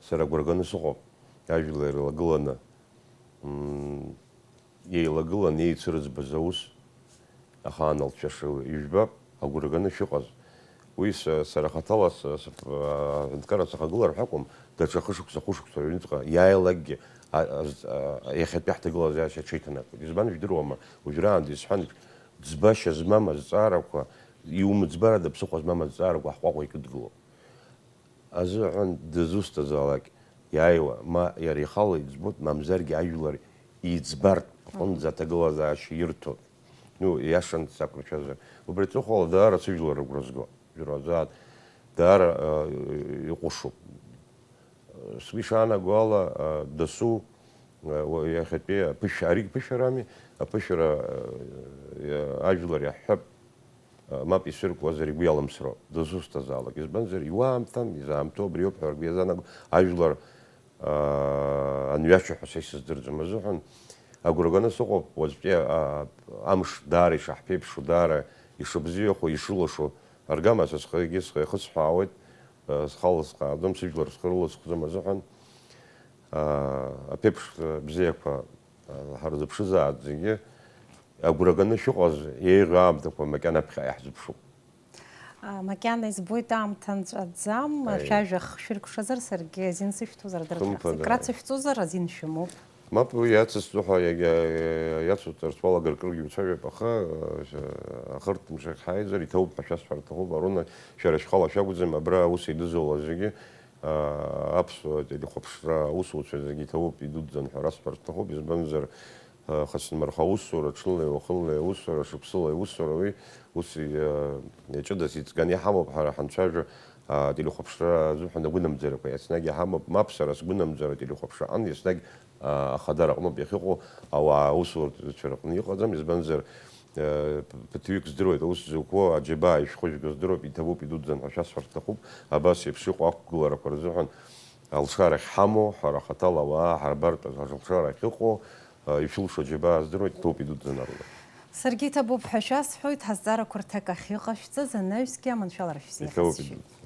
Сара агәра ганы сыҟоуп, ажәлар еилагыланы, м, еилагыланы еицырыӡбаз аус, ахаан алҵшәа ижәбап, агәра ганы шәыҟаз. Уи са-, сара хаҭала с-, с-, аҳәынҭқарра сахагылар ҳәа акәым, даҽа хышықәса, хәышықәса рыҩныҵҟа иааилакгьы, а, а, а, иахьатәи ҳҭагылазаашьа аҽеиҭанакуеит. Избан жәдыруама, уажәраанӡа исҳәан еиԥш, ӡбашьа змам азҵаарақәа, иумыӡбарада ԥсыхәа змам азҵаарақәа ҳҟәаҟәа икыдгылоуп. Азыҳәан дызусҭазаалак иааиуа, ма иара ихала иӡбоит, мамзаргьы ажәлар иӡбартә аҟынӡа аҭагылазаашьа ирҭоит. Ну, иашан сақәыршәазар. Убри аҵыхәала даара сыжәлар рыгәра зго. Жәлар азааит даара, э, иҟәышуп. Сгәы ишаанаго ала, э, дасу, э, уа-, иахьатәи аԥышәа, аригь ԥышәарами, аԥышәара, э, ажәлар иаҳҳәап, э, мап ишәыркуазар игәы иалымсроуп, дызусҭазаалак. Избанзар, иуаамҭам, изаамҭоу абриоуп ҳәа ргәы иазаанаго, ажәлар, э, анҩашьо ҳәа са исыздырӡом азыҳәан, агәра ганы сыҟоуп, уаҵәтәи, а, амш даара ишаҳԥеиԥшу, даара ишыбзиахо, ишылашо, аргама са схы, егьи схы иахысҳәаауеит, э, схала схааӡом, сыжәлар схы рылысхӡом азыҳәан, а, аԥеиԥш, э, бзиақәа, э, ҳарзыԥшызааит зегьы, агәра ганы шәыҟаз еиӷьу аамҭақәа макьана аԥхьа иаҳзыԥшуп. А, макьана избоит аамҭа нҵәаӡам, Аи. Шәажәа х-, шәыркәшазар саргьы азин сышәҭозар адырраҭара Хымԥада. Ҳзы. Крацәа шәҵозар азин шәымоуп. Мап, уи иацысҵо ҳәа иагьа-, иацуҵарц уалагар кыргьы уцәажәап, аха, э, ахыртә мшахь ҳаизар, иҭабуп ҳәа шәасҳәар рҭахуп, Аруна, шәара шәхала шәакәӡам, абра аус еидызулаз зегьы, а, аԥсуа телехәаԥшра аусуцәа зегьы иҭабуп, идуӡӡан ҳәа расҳәар сҭахуп, избанзар, а, хацнмырха аусура, ҽынлеи уахынлеи аусура, шықәсылеи аусура, уи ус и-, а, иаҷыдаз иҵганы иҳамоуп, ҳара ҳанцәажәо, а, телехәаԥшра азыҳәан агәынамӡарақәа еснагь иҳамоуп, мап, сара сгәынамӡара ателехәаԥшра аҟны еснагь, а, ахадара аҟноуп иахьыҟоу, ауаа аусурҭацәа рҟны иҟаӡам, избанзар, э, п-, ԥыҭҩык здыруеит аус зуқәоу, аџьабаа ишәхыжәго здыруеит, иҭабуп, идуӡӡан ҳәа шәасҳәар сҭахуп, абас еиԥш иҟоу ақәгыларақәа рзыҳәан алшара ахьҳамоу, ҳара хаҭала ауаа ҳарбартә алшара ахьыҟоу, э, ишәылшо аџьабаа здыруеит, иҭабуп, идуӡӡан, Аруна. Саргьы иҭабуп ҳәа шәасҳәоит, ҳазҵаарақәа рҭак ахьыҟашәҵаз анаҩсгьы аманшәалара шәзиҳәаз. Иҭабуп, шәшәит. Идуӡӡан.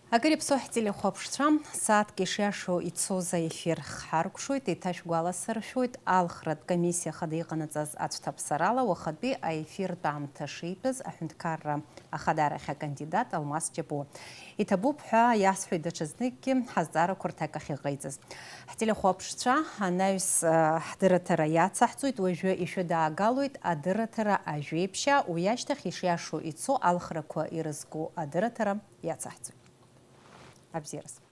Акыр иаԥсоу ҳтелехәаԥшцәа, сааҭк ишиашоу ицоз аефир хҳаркәшоит, еиҭашәгәаласыршәоит, алхратә комиссиа хада иҟанаҵаз ацәҭаԥсарала уахатәи аефиртә аамҭа шитәыз аҳәынҭқарра ахадарахь акандидат Алмас Џьапуа. Иҭабуп ҳәа иасҳәеит даҽазныкгьы ҳазҵаарақәа рҭак ахьыҟаиҵаз. Ҳтелехәаԥшцәа анаҩс, а, ҳдырраҭара иацаҳҵоит, уажәы ишәыдаагалоит адырраҭара ажәеиԥшьаа, уи ашьҭахь ишиашоу ицо алхрақәа ирызку адырраҭара иацаҳҵоит. Абзиараз.